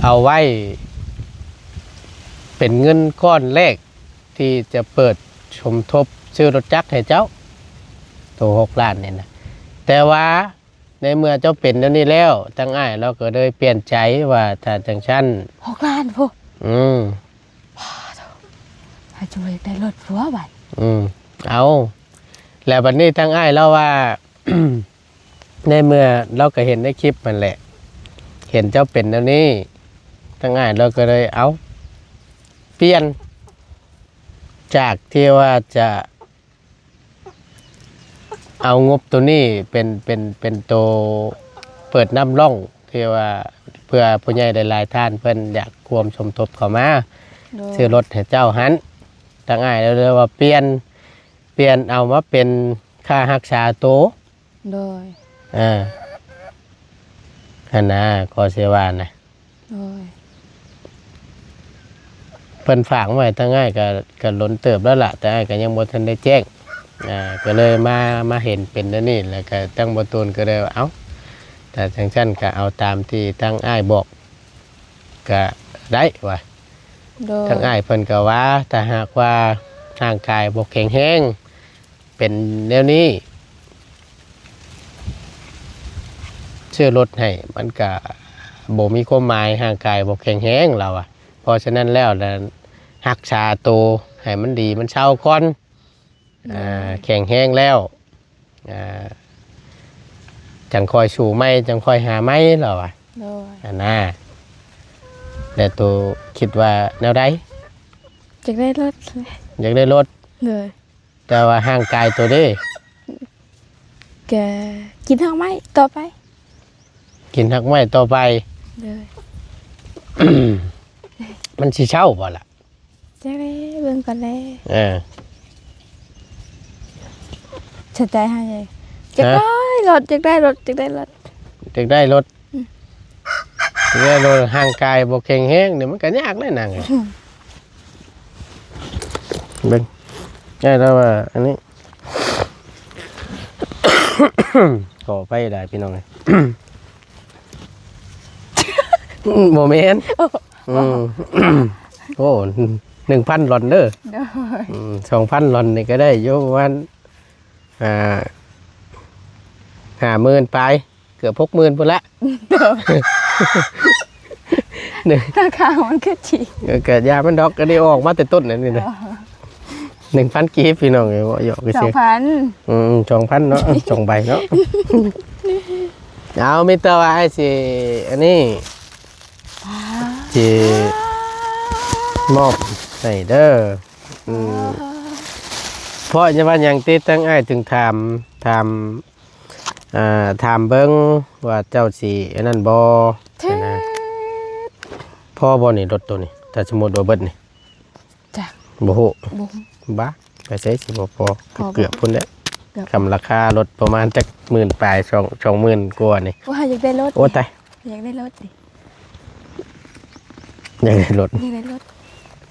ເອົາໄວ້ເປັນເງິນກ້ອນແລກ ທີ່ຈະເປີດສົມທົບຊື້ລົດຈັກໃຫ້ເຈົ້າ ໂຕຫົກລ້ານນີ້ນະ. ແຕ່ວ່າໃນເມື່ອເຈົ້າເປັນແນວນີ້ແລ້ວ ທາງອ້າຍລາວກໍເລີຍປ່ຽນໃຈວ່າ ຖ້າຈັ່ງຊັ້ນ ຫົກລ້ານພຸ້ນ. ອືມ ປາໂທ ໃຫ້ເຈົ້າຢາກໄດ້ລົດຜົວບັດ. ອືມ ເອົາ ແລ້ວບັດນີ້ທາງອ້າຍລາວວ່າ ໃນເມື່ອລາວກໍເຫັນໃນຄລິບຫັ້ນແຫຼະ ເຫັນເຈົ້າເປັນແນວນີ້ ທາງອ້າຍລາວກໍເລີຍ ເອົາ ປ່ຽນ ຈາກທີ່ວ່າຈະເອົາງົບໂຕນີ້ເປັນ ເປັນ ເປັນໂຕເປີດນ້ຳຮ່ອງ ທີ່ວ່າເພື່ອຜູ້ໃຫຍ່ຫຼາຍໆທ່ານເພິ່ນຢາກຮ່ວມສົມທົບເຂົ້າມາ ໂດຍ ຊື້ລົດໃຫ້ເຈົ້າຫັ້ນ ທາງອ້າຍລາວເລີຍວ່າປ່ຽນ ປ່ຽນເອົາມາເປັນຄ່າຮັກສາໂຕ. ໂດຍ ເອີ ຫັ້ນນະ ກໍຊິວ່ານະ. ໂດຍ ເພິ່ນຝາກໄວ້ທາງອ້າຍກໍ ກໍດົນເຕີບແລ້ວລະ ແຕ່ອ້າຍກໍຍັງບໍ່ທັນໄດ້ແຈ້ງ ອ່າ ກໍເລີຍມາ ມາເຫັນເປັນແນວນີ້ ແລ້ວກໍທາງບໍ່ຕູນກໍເລີຍວ່າ ເອົ້າ ຖ້າຈັ່ງຊັ້ນກໍເອົາຕາມທີ່ທາງອ້າຍບອກກໍໄດ້ວ່າ ໂດຍ ທາງອ້າຍເພິ່ນກໍວ່າ ຖ້າຫາກວ່າຮ່າງກາຍບໍ່ແຂງແຮງ ເປັນແນວນີ້ ຊື້ລົດໃຫ້ມັນກະບໍ່ມີຄວາມໝາຍ, ຮ່າງກາຍບໍ່ແຂງແຮງ ລາວວ່າ. ເພາະສະນັ້ນແລ້ວນະ ຮັກສາໂຕໃຫ້ມັນດີມັນເຊົາກ່ອນ, ອືມ ອ່າ ແຂງແຮງແລ້ວ ອ່າ ຈັ່ງຄ່ອຍສູ້ໃໝ່ ຈັ່ງຄ່ອຍຫາໃໝ່ ລາວວ່າ. ໂດຍ ອັນນະ ແລ້ວໂຕຄິດວ່າແນວໃດ? ຢາກໄດ້ລົດ. ຢາກໄດ້ລົດ? ໂດຍ. ແຕ່ວ່າຮ່າງກາຍໂຕເດ້? ກະກິນຮາກໄມ້ຕໍ່ໄປ. ກິນຮາກໄມ້ຕໍ່ໄປ. ໂດຍ. ມັນຊິເຊົາບໍ່ລະ? ຈັກແລ້ວ ເບິ່ງກ່ອນແລ້ວ. ເອີ ສະໃຈໃຫ້ ຢາກໄດ້ລົດ ຢາກໄດ້ລົດ ຢາກໄດ້ລົດ ຢາກໄດ້ລົດ. ອືມ ແລ້ວໂດຍຮ່າງກາຍບໍ່ແຂງແຮງນີ້ ມັນກໍຍາກແຫຼະນາງເອີຍ. ອືມ ເບິ່ງ ແຕ່ວ່າອັນນີ້ ຂໍອະໄພຫຼາຍພີ່ນ້ອງເອີຍ. ບໍ່ແມ່ນ. ໂອ້ ອືມ ໂອ້ ໜຶ່ງພັນລອນເດີ. ໂດຍ. ອືມ ສອງພັນລອນນີ້ກໍໄດ້ຢູ່ປະມານ ອ່າ ຫ້າໝື່ນປາຍ ເກືອບຫົກໝື່ນພຸ້ນລະ. ໂດຍ. ລາຄາມັນຄືຈີ ເອີ ກະຢ່າມັນດອກ ກະໄດ້ອອກມາແຕ່ຕົ້ນນັ້ນນີ້ນະ. ອໍ ໜຶ່ງພັນກີບພີ່ນ້ອງເອີຍ ເວົ້າຫຍອກຊື່. ສອງພັນ. ອືມ ສອງພັນເນາະ ສອງໃບເນາະ. ເອົາ ມີແຕ່ວ່າອ້າຍຊິອັນນີ້ ຊິມອບໃຫ້ເດີ. ອືມ ອໍ ເພາະຫຍັງວ່າຫຍັງຕິ ທາງອ້າຍຈຶ່ງຖາມ ຖາມ ອ່າ ຖາມເບິ່ງວ່າເຈົ້າຊິອັນນັ້ນບໍ່ ເທີດ ຫັ້ນນະ. ພໍບໍ່ນີ້ລົດໂຕນີ້ ຖ້າສົມມຸດວ່າເບິດນີ້? ຈັກ ບໍ່ຮູ້ ບໍ່ຮູ້. ບ້າ ໄປໃສຊິບໍ່ພໍ ພໍບໍ່ ເກືອບພຸ້ນແຫຼະ. ເກືອບ ຄຳລາຄາລົດປະມານຈັກໝື່ນປາຍ ສອງ ສອງໝື່ນກວ່ານີ້. ໂອ້ຍ ຢາກໄດ້ລົດ. ໂອ້ ຕາຍ ຢາກໄດ້ລົດຕິ ຢາກໄດ້ລົດ ຢາກໄດ້ລົດ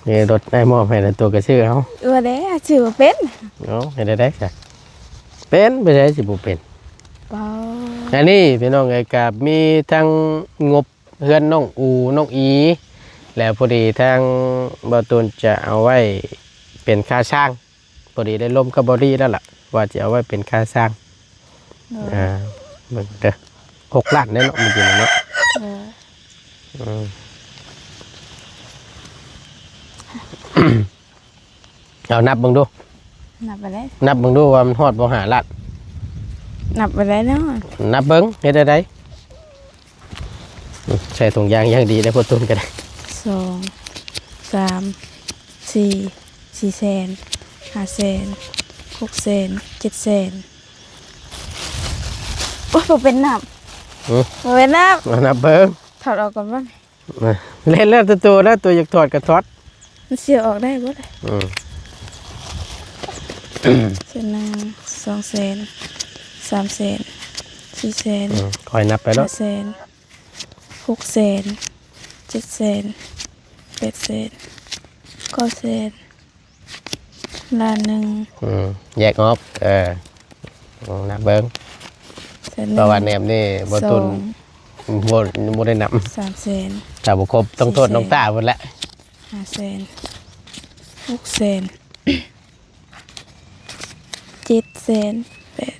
ຢາກໄດ້ລົດ. ອ້າຍມອບໃຫ້ລະ ໂຕກໍຊື້ເອົາ. ເອີ ແດ່ ຊື້ບໍ່ເປັນ. ເອົາ ເຮັດໄດ້ໃດຊະ ເປັນໄປໄດ້ຊິບໍ່ເປັນ. ປາ ອັນນີ້ພີ່ນ້ອງເອີຍ ກໍມີທັງງົບເຮືອນນ້ອງອູ ນ້ອງອີ ແລ້ວພໍດີທາງບ່າວຕູນຈະເອົາໄວ້ເປັນຄ່າສ້າງ. ພໍດີໄດ້ລົມກັບບໍລິແລ້ວລະ ວ່າຈະເອົາໄວ້ເປັນຄ່າສ້າງ. ໂດຍ. ອ່າ ເບິ່ງເດີ ຫົກລ້ານເດ້ເນາະ ມື້ກີ້ນີ້ເນາະ. ໂດຍ. ອືມ ເອົານັບເບິ່ງດູ ນັບໄປໄດ້ ນັບເບິ່ງດູວ່າມັນຮອດບໍ່ຫ້າລ້ານ. ນັບໄປໄດ້ເນາະ ນັບເບິ່ງເຮັດແນວໃດ. ໃສ່ຖົງຢາງຢ່າງດີໄດ້ ພໍ່ຕູນກໍໄດ້. ສອງ ສາມ ສີ່ ສີ່ແສນ ຫ້າແສນ ຫົກແສນ ເຈັດແສນ. ໂອ້ຍ ບໍ່ເປັນນັບ. ຫື? ບໍ່ເປັນນັບ. ມານັບເບິ່ງ ຖອດອອກກ່ອນບໍ່? ເອີ ແລ້ວແຕ່ໂຕ ແລ້ວໂຕຢາກຖອດກໍຖອດ. ມັນຊິອອກໄດ້ບໍ່ລະ? ອືມ ແສນໜຶ່ງ ສອງແສນ ສາມແສນ ສີ່ແສນ ອືມ ຄ່ອຍນັບໄປໂລດ ຫ້າແສນ ຫົກແສນ ເຈັດແສນ ແປດແສນ ເກົ້າແສນ ລ້ານໜຶ່ງ. ອືມ ແຍກອອກ ເອີ ນັບເບິ່ງ ແສນໜຶ່ງ ເພາະວ່າແນມນີ້ບໍ່ຕຸນ ສອງ ບໍ່ ບໍ່ໄດ້ນຳ ສາມແສນ ຖ້າບໍ່ຄົບຕ້ອງໂທດນ້ອງຕາພຸ້ນແຫຼະ ຫ້າແສນ ຫົກແສນ ເຈັດແສນ ແປດ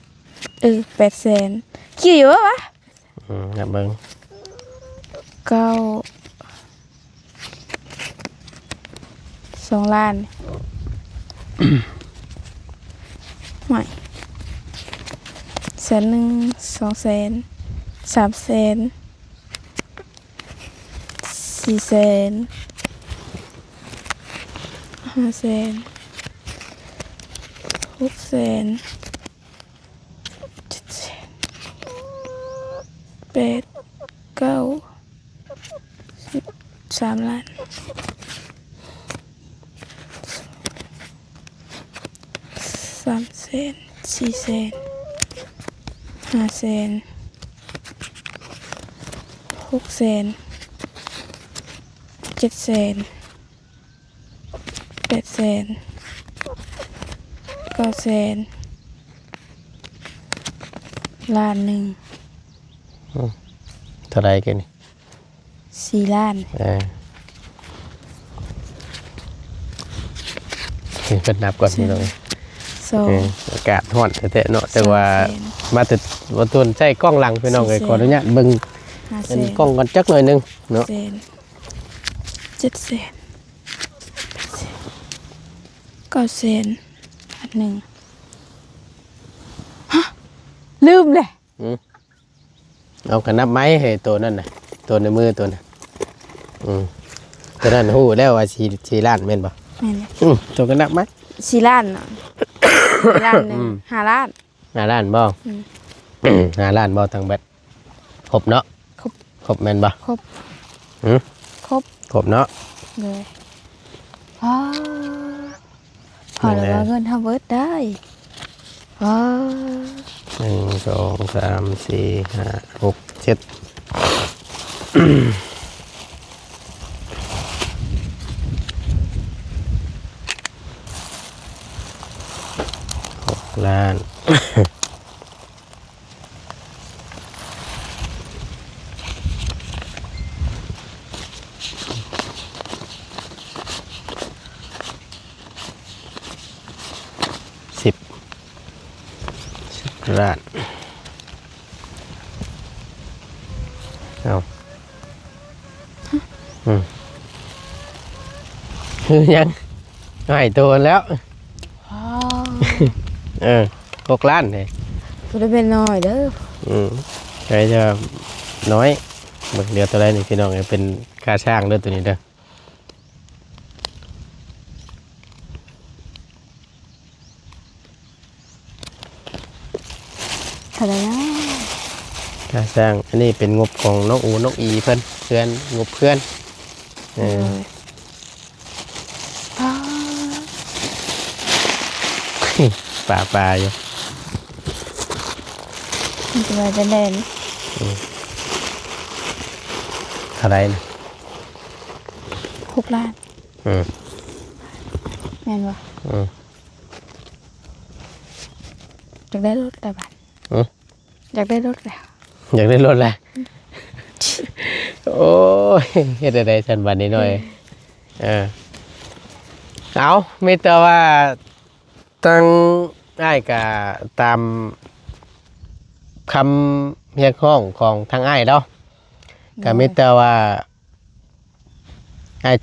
ເອີ ແປດແສນ ຄິວຢູ່ບໍ່ວະ? ອືມ ນັບເບິ່ງ ເກົ້າ ສອງລ້ານ ຫ້ວຍ ແສນໜຶ່ງ ສອງແສນ ສາມແສນ ສີ່ແສນ ຫ້າແສນ ຫົກແສນ ເຈັດແສນ ແປດ ເກົ້າ ສິບ ສາມລ້ານ ສາມແສນ ສີ່ແສນ ຫ້າແສນ ຫົກແສນ ເຈັດແສນ ແປດແສນ ເກົ້າແສນ ລ້ານໜຶ່ງ. ອືມ ເທົ່າໃດແກ່ນີ້? ສີ່ລ້ານ. ເອີ ນີ້ເພິ່ນນັບກ່ອນ ສອງ ພີ່ນ້ອງ. ສອງ ເອີ ອາກາດຮ້ອນແທ້ໆເນາະ ແຕ່ວ່າ ສາມແສນ ມາແຕ່ ບໍ່ຕົນໃຊ້ກ້ອງຫຼັງ ພີ່ນ້ອງເອີຍ. ສີ່ແສນ ຂໍອະນຸຍາດເບິ່ງ ຫ້າແສນ ເປັນກ້ອງກ່ອນຈັກໜ້ອຍໜຶ່ງເນາະ. ແສນ ເຈັດແສນ ແປດແສນ ເກົ້າແສນ ພັນໜຶ່ງ. ຮະ ລືມເດ້. ອືມ ເອົາກະນັບໄມ້ໃຫ້ໂຕນັ້ນນະ ໂຕໃນມືໂຕນະ. ອືມ ໂຕນັ້ນຮູ້ແລ້ວວ່າສີ່ ສີ່ລ້ານແມ່ນບໍ່? ແມ່ນແຫຼະ. ອືມ ໂຕກະນັບໄມ້ ສີ່ລ້ານເນາະ. ລ້ານໜຶ່ງ ອືມ ຫ້າລ້ານ. ຫ້າລ້ານບໍ່? ອືມ ຫ້າລ້ານບໍ່ ທັງເບິດ ຄົບເນາະ? ຄົບ ຄົບແມ່ນບໍ່? ຄົບ. ຫື? ຄົບ ຄົບເນາະ. ໂດຍ. ອໍ ພໍແລ້ວວ່າເງິນເຮົາເບິດໄດ໋. ອໍ ໜຶ່ງ ສອງ ສາມ ສີ່ ຫ້າ ຫົກ ເຈັດ ຫົກລ້ານ. ສິບ ສິບລ້ານ. ເອົາ ອືມ ຄືຫຍັງ? ໃຫ້ໂຕແລ້ວ. ອໍ ເອີ ຫົກລ້ານເດ້. ບໍ່ໄດ້ແມ່ນນ້ອຍເດີ. ອືມ ໃຊ້ຈະນ້ອຍ. ເບິ່ງເຫຼືອເທົ່າໃດນີ້ ພີ່ນ້ອງເອີຍ, ເປັນຄ່າຊ່າງເດີ ໂຕນີ້ເດີ. ເທົ່າໃດນະ? ຄ່າສ້າງ ອັນນີ້ເປັນງົບຂອງນ້ອງອູ ນ້ອງອີເພິ່ນ ເຮືອນ ງົບເຮືອນ. ເອີ ໂດຍ. ປ້າ ປາ ປາຢູ່ ມັນຊິວ່າຈັ່ງໃດນີ້? ອືມ ເທົ່າໃດນະ? ຫົກລ້ານ. ອືມ ແມ່ນບໍ່? ອືມ ຢາກໄດ້ລົດແລ້ວບາດ. ຫື? ຢາກໄດ້ລົດແລ້ວ ຢາກໄດ້ລົດແລ້ວ. ໂອ້ຍ ເຮັດແນວໃດຊັ້ນບາດນີ້ນ້ອຍ? ເອີ ເອົາ ມີແຕ່ວ່າ ທາງອ້າຍກະຕາມຄຳຮຽກຮ້ອງຂອງທາງອ້າຍເນາະ ກະມີແຕ່ວ່າ ອ້າຍ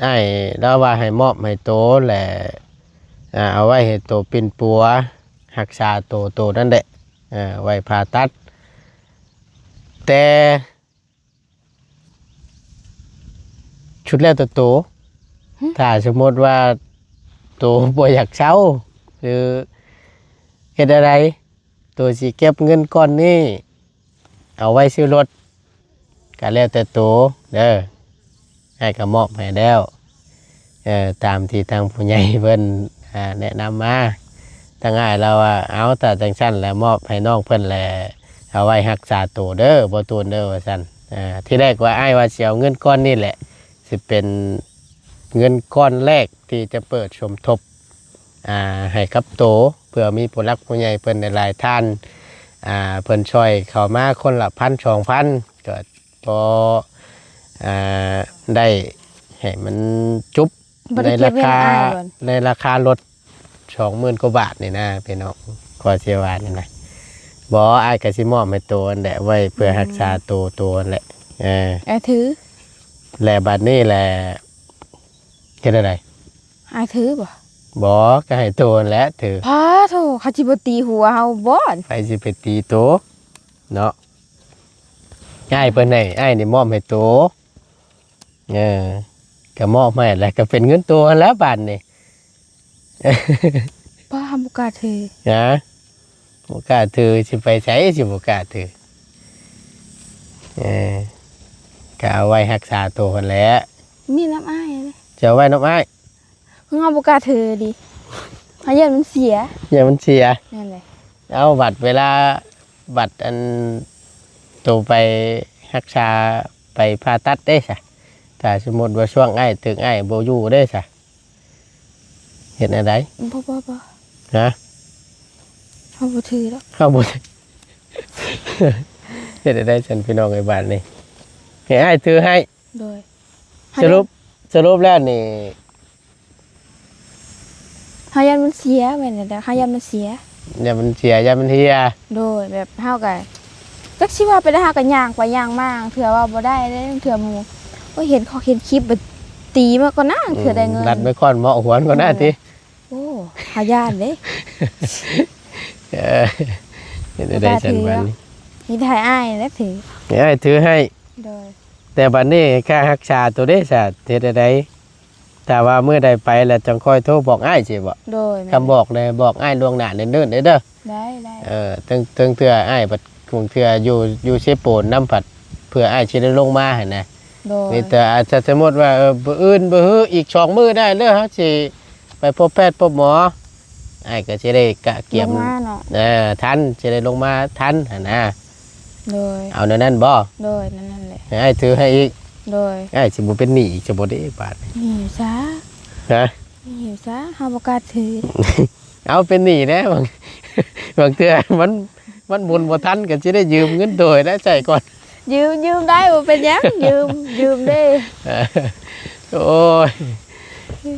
ອ້າຍລາວວ່າໃຫ້ມອບໃຫ້ໂຕແຫຼະ ອ່າ ເອົາໄວ້ໃຫ້ໂຕປິ່ນປົວ ຮັກສາໂຕ ໂຕນັ້ນແຫຼະ ເອີ ໄວ້ຜ່າຕັດ ແຕ່ສຸດແລ້ວແຕ່ໂຕ. ຫື? ຖ້າສົມມຸດວ່າໂຕບໍ່ຢາກເຊົາ ຫຼື ເຮັດແນວໃດ ໂຕຊິເກັບເງິນກ້ອນນີ້ ເອົາໄວ້ຊື້ລົດ ກະແລ້ວແຕ່ໂຕເດີ ອ້າຍກະມອບໃຫ້ແລ້ວ ເອີ ຕາມທີ່ທາງຜູ້ໃຫຍ່ເພິ່ນ ອ່າ ແນະນຳມາ. ທາງອ້າຍລາວວ່າ ເອົາ ຖ້າຈັ່ງຊັ້ນແລ້ວມອບໃຫ້ນ້ອງເພິ່ນແຫຼະ ເອົາໄວ້ຮັກສາໂຕເດີ ບໍ່ຕູນເດີ ວ່າຊັ້ນ. ອ່າ ທີແລກວ່າ ອ້າຍວ່າຊິເອົາເງິນກ້ອນນີ້ແຫຼະ ຊິເປັນເງິນກ້ອນແລກທີ່ຈະເປີດສົມທົບ ອ່າ ໃຫ້ກັບໂຕ ເພື່ອມີຜູ້ຫຼັກຜູ້ໃຫຍ່ເພິ່ນຫຼາຍໆທ່ານ ອ່າ ເພິ່ນຊ່ອຍເຂົ້າມາຄົນລະພັນສອງພັນ ກໍພໍ ອ່າ ໄດ້ໃຫ້ມັນຈົບ ບໍ່ໄດ້ເກັບເງິນ ໃນລາຄາ ອ້າຍບໍ່ ໃນລາຄາລົດສອງໝື່ນກວ່າບາດນີ້ນະ ພີ່ນ້ອງ ກໍຊິວ່ານີ້ນະ. ບໍ່ ອ້າຍກໍຊິມອບໃຫ້ໂຕຫັ້ນແຫຼະ ໄວ້ເພື່ອ ອືມ ຮັກສາໂຕ ໂຕຫັ້ນແຫຼະ. ເອີ ອ້າຍຖື ແລະ ບັດນີ້ແຫຼະ ເຮັດແນວໃດ? ອ້າຍຖືບໍ່? ບໍ່ ກໍໃຫ້ໂຕຫັ້ນແຫຼະຖື. ພາໂທ ເຂົາຊິບໍ່ຕີຫົວເຮົາບໍ່? ໃຜຊິໄປຕີໂຕເນາະ? ອ້າຍເພິ່ນໃຫ້ ອ້າຍນີ້ມອບໃຫ້ໂຕ. ເອີ ກໍມອບໃຫ້ແລ້ວ ກໍເປັນເງິນໂຕຫັ້ນແຫຼະບາດນີ້. ປ້າ ບໍ່ກ້າຖື. ຫະ? ບໍ່ກ້າຖື ຊິໄປໃສ ຊິບໍ່ກ້າຖື. ເອີ ກໍເອົາໄວ້ຮັກສາໂຕຫັ້ນແຫຼະ. ມີນຳອ້າຍເດ້. ຈະເອົາໄວ້ນຳອ້າຍ. ເຮົາບໍ່ກ້າຖືດີ ເຮົາຢ້ານມັນເສຍ. ຢ້ານມັນເສຍ. ນັ້ນແຫຼະ. ເອົາ ບັດເວລາ ບັດອັນ ໂຕໄປຮັກສາ ໄປຜ່າຕັດເດ້ຊະ? ຖ້າສົມມຸດວ່າຊ່ວງອ້າຍ ຕຶກອ້າຍບໍ່ຢູ່ເດ້ຊະ? ເຮັດແນວໃດ? ບໍ່ ບໍ່ ບໍ່. ຫະ? ເຮົາບໍ່ຖືດອກ. ເຮົາບໍ່ ເຮັດໄດ້ຊັ້ນພີ່ນ້ອງເອີຍ ບາດນີ້ ໃຫ້ອ້າຍຖືໃຫ້. ໂດຍ ສະຫຼຸບ ສະຫຼຸບແລ້ວນີ້ ເຮົາຢ້ານມັນເສຍ ແມ່ນແລ້ວ ເຮົາຢ້ານມັນເສຍ ຢ້ານມັນເສຍ ຢ້ານມັນເຫ່ຍ. ໂດຍ ແບບເຮົາກະ ຈັກຊິວ່າໄປໄດ້ ເຮົາກະຍ່າງໄປຍ່າງມາ ເທື່ອເວົ້າບໍ່ໄດ້ເດ້ ເທື່ອໝູ່ ໂອ້ຍ ເຫັນເຂົາເຫັນຄລິບ ບາດຕີມາກ່ອນນາ ເທື່ອໄດ້ເງິນ ລັດໄມ້ຄ້ອນເໝາະຫວນກ່ອນນາ ເອີ ຕິ. ໂອ້ ເຮົາຢ້ານເດ້. ເອີ ເຮັດໄດ້ຊັ້ນ ບາດນີ້ ມີແຕ່ອ້າຍແຫຼະຖື ໃຫ້ອ້າຍຖືໃຫ້. ໂດຍ ແຕ່ບາດນີ້ຄ່າຮັກສາໂຕເດ້ຊະ ເຮັດແນວໃດ? ຖ້າວ່າມື້ໃດໄປແລ້ວຈັ່ງຄ່ອຍໂທບອກອ້າຍຊີ້ບໍ? ໂດຍ ແມ່ນ ຄຳບອກແດ່ ບອກອ້າຍລ່ວງໜ້າເນີນໆເດີ. ໄດ້ ໄດ້ ເອີ ເຖິງ ເຖິງເທື່ອອ້າຍບັດ ບາງເທື່ອຢູ່ ຢູ່ເຊໂປນນຳ ພັດເພື່ອອ້າຍຊິໄດ້ລົງມາຫັ້ນນະ. ໂດຍ ມີແຕ່ ອາດຈະ ສົມມຸດວ່າ ເອີ ມື້ອື່ນ ມື້ຮື ອີກສອງມື້ໄດ້ເດີ ເຮົາຊິໄປພົບແພດພົບໝໍ ອ້າຍກໍຊິໄດ້ກະກຽມ ລົງມາເນາະ ເອີ ທັນ ຊິໄດ້ລົງມາທັນຫັ້ນນະ. ໂດຍ ເອົາແນວນັ້ນບໍ? ໂດຍ ແນວນັ້ນແຫຼະ ໃຫ້ອ້າຍຖືໃຫ້ອີກ. ໂດຍ ອ້າຍຊິບໍ່ເປັນໜີ້ອີກຊະບໍ່ເດ້ບາດນີ້? ມີຢູ່ຊະ ຮະ? ມີຢູ່ຊະ ເຮົາບໍ່ກ້າຖື. ເອົາ ເປັນໜີ້ແດ່ ບາງ ບາງເທື່ອມັນ ມັນໝູນບໍ່ທັນ ກໍຊິໄດ້ຢືມເງິນໂຕໄດ້ໃຊ້ກ່ອນ. ຢືມ ຢືມໄດ້ ບໍ່ເປັນຫຍັງ ຢືມ ຢືມເດ້. ໂອ້ຍ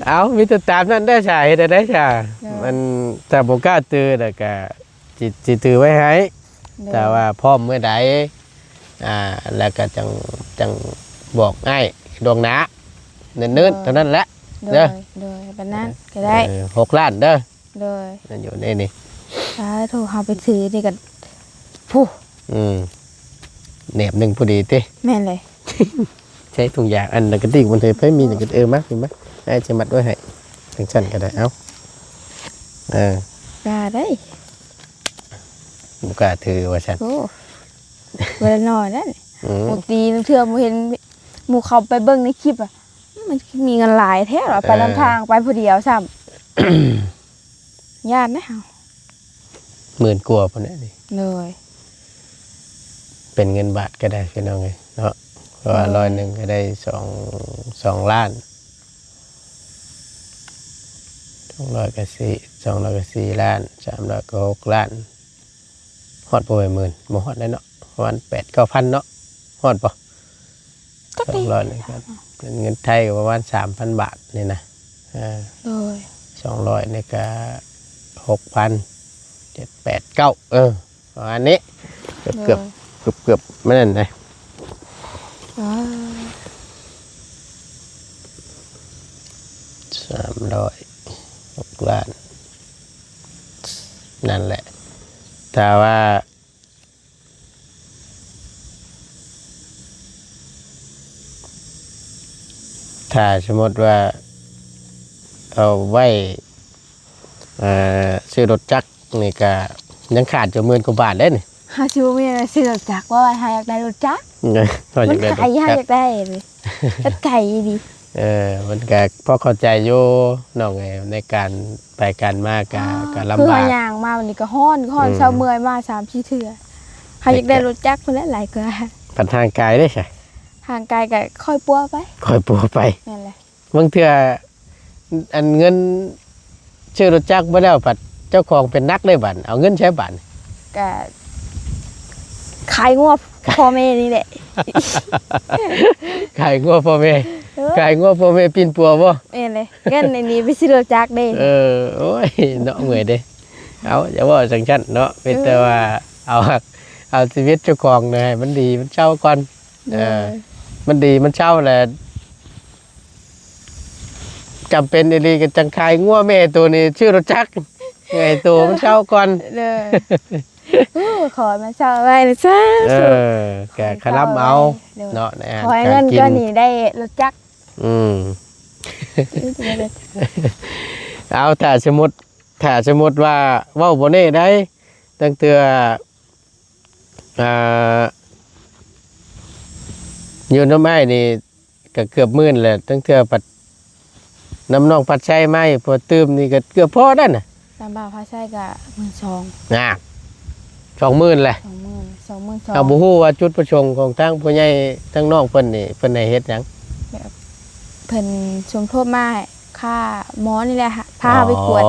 ເອົາ ມີແຕ່ຕາມນັ້ນເດີຊະ ເຮັດແນວໃດຊະ? ໂດຍ ມັນ ຖ້າບໍ່ກ້າຖືແລ້ວກະ ຊິ ຊິຖືໄວ້ໃຫ້. ໂດຍ ຖ້າວ່າພ້ອມມື້ໃດ ອ່າ ແລ້ວກໍຈັ່ງ ຈັ່ງບອກອ້າຍລ່ວງໜ້າເນີນໆ ໂດຍ ເທົ່ານັ້ນແຫຼະ ໂດຍ ເດີ. ໂດຍ ປານນັ້ນກໍໄດ້ ເອີ ຫົກລ້ານເດີ. ໂດຍ ນັ້ນຢູ່ໃນນີ້. ສາທຸ ເຮົາໄປຊື້ນີ້ກໍ ຜູ້ ອືມ ແໜບໜຶ່ງພໍດີຕິ. ແມ່ນເລີຍ. ໃຊ້ຖົງຢາງ ອັນນັ້ນກະຕິກມັນເທ ໃຜມີກະຕິກ ເອີ ມາ ຂຶ້ນມາ ອ້າຍຈະມັດໄວ້ໃຫ້ ຈັ່ງຊັ້ນກໍໄດ້. ເອົາ ເອີ ຢ່າໄດ້ ບໍ່ກ້າຖືວ່າຊັ້ນ. ໂອ້ ບໍ່ໄດ້ນ້ອຍເດ້. ອືມ ບາງທີລາງເທື່ອໝູ່ເຫັນ ໝູ່ເຂົາໄປເບິ່ງໃນຄລິບອະ ມັນມີເງິນຫຼາຍແທ້ ເອີ ໄປນຳທາງ ໄປຜູ້ດຽວຊ້ຳ. ຢ້ານເດ້ເຮົາ ໝື່ນກວ່າພຸ້ນແຫຼະນີ້. ໂດຍ ເປັນເງິນບາດກໍໄດ້ພີ່ນ້ອງເອີຍເນາະ ເພາະວ່າ ໂດຍ ຮ້ອຍໜຶ່ງກໍໄດ້ສອງ ສອງລ້ານ ສອງຮ້ອຍກໍສີ່ ສອງຮ້ອຍກໍສີ່ລ້ານ ສາມຮ້ອຍກໍຫົກລ້ານ. ຮອດບໍ່ເອີຍໝື່ນ? ບໍ່ຮອດແລ້ວເນາະ ປະມານແປດເກົ້າພັນເນາະ ຮອດບໍ່? ຈັກ ສອງຮ້ອຍນີ້ກໍເປັນເງິນໄທກໍປະມານສາມພັນບາດນີ້ນະ. ເອີ ໂດຍ ສອງຮ້ອຍນີ້ກໍຫົກພັນ ເຈັດ ແປດ ເກົ້າ ເອີ ປະມານນີ້ ເກືອບ ໂດຍ ເກືອບ ເກືອບ ແມ່ນນັ້ນເດ້. ວ້າ ສາມຮ້ອຍ ຫົກລ້ານ ນັ້ນແຫຼະ ຖ້າວ່າ ຖ້າສົມມຸດວ່າເອົາໄວ້ ເອີ ຊື້ລົດຈັກນີ້ກະຍັງຂາດຢູ່ໝື່ນກວ່າບາດເດ້ນີ້. ເຮົາຊິບໍ່ມີເງິນຊື້ລົດຈັກ ເພາະວ່າເຮົາຢາກໄດ້ລົດຈັກ. ເຮົາຢາກໄດ້ລົດຈັກ ມັນຂາຍ ເຮົາຢາກໄດ້ນີ້ ມັນໄກອີ່ຫຼີ. ເອີ ມັນກະພໍເຂົ້າໃຈຢູ່ນ້ອງເອີຍ ໃນການໄປການມາກະ ອ່າ ກະລຳບາກ ຄືເຮົາຍ່າງມາວັນນີ້ກະຮ້ອນ ຮ້ອນ ອືມ ເຊົາເມື່ອຍມາສາມສີ່ເທື່ອ. ເຮົາຢາກໄດ້ລົດຈັກພຸ້ນແຫຼະ ຫຼາຍກວ່າ. ພັດຮ່າງກາຍເດ້ຊະ? ຮ່າງກາຍກະຄ່ອຍປົວໄປ ຄ່ອຍປົວໄປ. ແມ່ນແຫຼະ. ບາງເທື່ອ ອັນເງິນຊື້ລົດຈັກບໍ່ແລ້ວ ພັດເຈົ້າຂອງເປັນໜັກເດ້ບາດ ເອົາເງິນໃສບາດ? ກະຂາຍງົວພໍ່ແມ່ນີ້ແຫຼະ. ຂາຍງົວພໍ່ແມ່ ເອີ ຂາຍງົວພໍ່ແມ່ປິ່ນປົວບໍ່? ແມ່ນເລີຍ ເງິນອັນນີ້ໄປຊື້ລົດຈັກເດ້. ເອີ ໂອ້ຍ ເນາະ ເມື່ອຍເດ້. ເອົາ ຢ່າເວົ້າຈັ່ງຊັ້ນເນາະ ມີແຕ່ວ່າ ເອີ ເອົາ ເອົາຊີວິດເຈົ້າຂອງໃຫ້ມັນດີມັນເຊົາກ່ອນ. ເອີ ໂດຍ ມັນດີມັນເຊົາແລ້ວ ຈຳເປັນອີ່ຫຼີກໍຈັ່ງຂາຍງົວແມ່ໂຕນີ້ ຊື້ລົດຈັກໃຫ້ໂຕມັນເຊົາກ່ອນ. ໂດຍ ໂອ້ ຂໍໃຫ້ມັນເຊົາໄວໆ ສາທຸ. ເອີ ກະຄະລຳເອົາເນາະ ໃນອາຫານການກິນ ຂໍໃຫ້ເງິນກ້ອນນີ້ໄດ້ລົດຈັກ. ອືມ ເອົາ ຖ້າສົມມຸດ ຖ້າສົມມຸດວ່າເວົ້າບໍ່ແນ່ໃດ໋ ຕັ້ງເທື່ອ ອ່າ ຢູ່ນຳອ້າຍນີ້ກໍເກືອບໝື່ນແຫຼະ ຕັ້ງເທື່ອພັດນຳນ້ອງພັດໄຊມາອີກ ພໍຕື່ມນີ້ກໍເກືອບພໍນັ້ນນະ. ນຳບ່າວພາໄຊກໍໝື່ນສອງ ນະ ສອງໝື່ນແຫຼະ ສອງໝື່ນ ສອງໝື່ນສອງ. ເຮົາບໍ່ຮູ້ວ່າຈຸດປະສົງຂອງທາງຜູ້ໃຫຍ່ ທາງນ້ອງເພິ່ນນີ້ ເພິ່ນໃຫ້ເຮັດຫຍັງ? ແບບເພິ່ນສົມທົບມາ ຄ່າໝໍນີ້ແຫຼະ ພາເຮົາໄປກວດ. ອໍ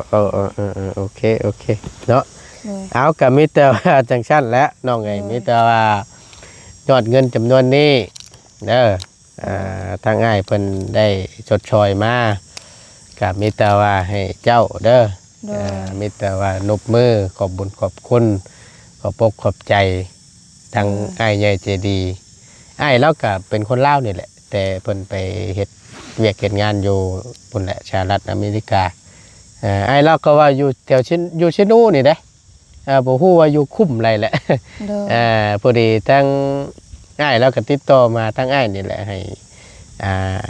ເອີ ເອີ ເອີ ເອີ ໂອເຄ ໂອເຄເນາະ. ໂດຍ ເອົາ ກໍມີແຕ່ວ່າຈັ່ງຊັ້ນແຫຼະນ້ອງເອີຍ ໂດຍ ມີແຕ່ວ່າຍອດເງິນຈຳນວນນີ້ເດີ ອ່າ ໂດຍ ທາງອ້າຍເພິ່ນໄດ້ຊົດຊ່ອຍມາ ກໍມີແຕ່ວ່າໃຫ້ເຈົ້າເດີ ໂດຍ ອ່າ ມີແຕ່ວ່ານົບມືຂອບບຸນຂອບຄຸນ ຂອບອົກຂອບໃຈທາງ ໂດຍ ອ້າຍໃຫຍ່ໃຈດີ. ອ້າຍລາວກໍເປັນຄົນລາວນີ້ແຫຼະ ແຕ່ເພິ່ນໄປເຮັດວຽກເຮັດງານຢູ່ພຸ້ນແຫຼະ ສະຫະລັດອາເມລິກາ. ເອີ ອ້າຍລາວກໍວ່າຢູ່ແຖວເຊ ຢູ່ເຊໂນນີ້ເດ້ ເອີ ບໍ່ຮູ້ວ່າຢູ່ຄຸ້ມໃດແຫຼະ ໂດຍ ເອີ ພໍດີທາງອ້າຍລາວກໍຕິດຕໍ່ມາທາງອ້າຍນີ້ແຫຼະ ໃຫ້ ອ່າ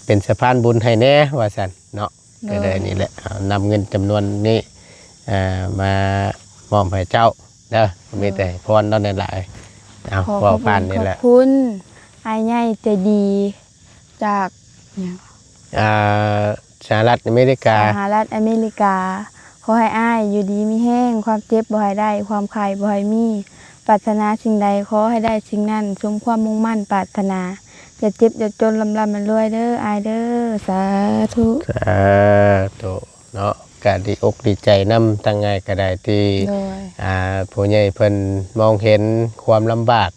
ເປັນສະພານບຸນໃຫ້ແດ່ວ່າຊັ້ນເນາະ. ໂດຍ ກໍເລີຍນີ້ແຫຼະ ເອົານຳເງິນຈຳນວນນີ້ ເອີ ມາມອບໃຫ້ເຈົ້າເດີ ໂດຍ ມີແຕ່ໃຫ້ພອນເຮົານີ້ຫຼາຍ ເອົາ ຂໍຂອບຄຸນ ເວົ້າຜ່ານນີ້ແຫຼະ ຂອບຄຸນອ້າຍໃຫຍ່ໃຈດີຈາກຫຍັງ ອ່າ ສະຫະລັດອາເມລິກາ ສະຫະລັດອາເມລິກາ. ຂໍໃຫ້ອ້າຍຢູ່ດີມີແຮງ ຄວາມເຈັບບໍ່ໃຫ້ໄດ້ ຄວາມໄຂ້ບໍ່ໃຫ້ມີ ປາດຖະໜາສິ່ງໃດຂໍໃຫ້ໄດ້ສິ່ງນັ້ນ ສົມຄວາມມຸ່ງໝັ້ນປາດຖະໜາ ຢ່າເຈັບຢ່າຈົນ ລ່ຳໆລວຍໆເດີອ້າຍເດີ ສາທຸ ສາທຸເນາະ. ກະດີອົກດີໃຈນຳທາງອ້າຍກະໄດ້ທີ່ ໂດຍ ອ່າ ຜູ້ໃຫຍ່ເພິ່ນມອງເຫັນຄວາມລຳບາກ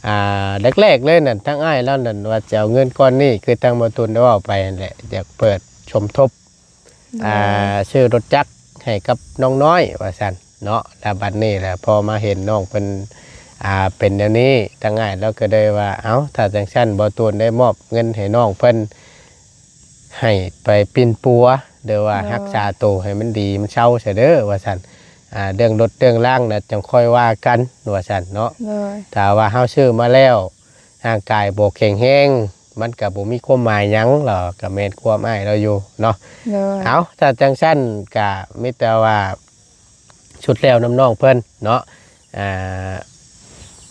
ອ່າ ແລກໆເລີຍນັ້ນ ທາງອ້າຍລາວນັ້ນວ່າຈະເອົາເງິນກ້ອນນີ້ ຄືທາງບໍ່ຕູນໄດ້ເວົ້າໄປຫັ້ນແຫຼະ ຢາກເປີດສົມທົບ ໂດຍ ອ່າ ຊື້ລົດຈັກໃຫ້ກັບນ້ອງນ້ອຍວ່າຊັ້ນເນາະ. ແລ້ວບັດນີ້ລະພໍມາເຫັນນ້ອງເພິ່ນ ອ່າ ເປັນແນວນີ້ ທາງອ້າຍລາວກໍເລີຍວ່າ ເອົ້າ ຖ້າຈັ່ງຊັ້ນບໍ່ຕູນໄດ້ມອບເງິນໃຫ້ນ້ອງເພິ່ນ ໃຫ້ໄປປິ່ນປົວ ຫຼືວ່າ ໂດຍ ຮັກສາໂຕໃຫ້ມັນດີ ມັນເຊົາຊະເດີວ່າຊັ້ນ. ອ່າ ເລື່ອງລົດເລື່ອງລາງນະ ຈັ່ງຄ່ອຍວ່າກັນວ່າຊັ້ນເນາະ. ໂດຍ ຖ້າວ່າເຮົາຊື້ມາແລ້ວ ຮ່າງກາຍບໍ່ແຂງແຮງ ມັນກະບໍ່ມີຄວາມໝາຍຫຍັງ ລະກະແມ່ນຄວາມອ້າຍລາວຢູ່ເນາະ. ໂດຍ ເອົາ ຖ້າຈັ່ງຊັ້ນກະມີແຕ່ວ່າສຸດແລ້ວນຳນ້ອງເພິ່ນເນາະ. ອ່າ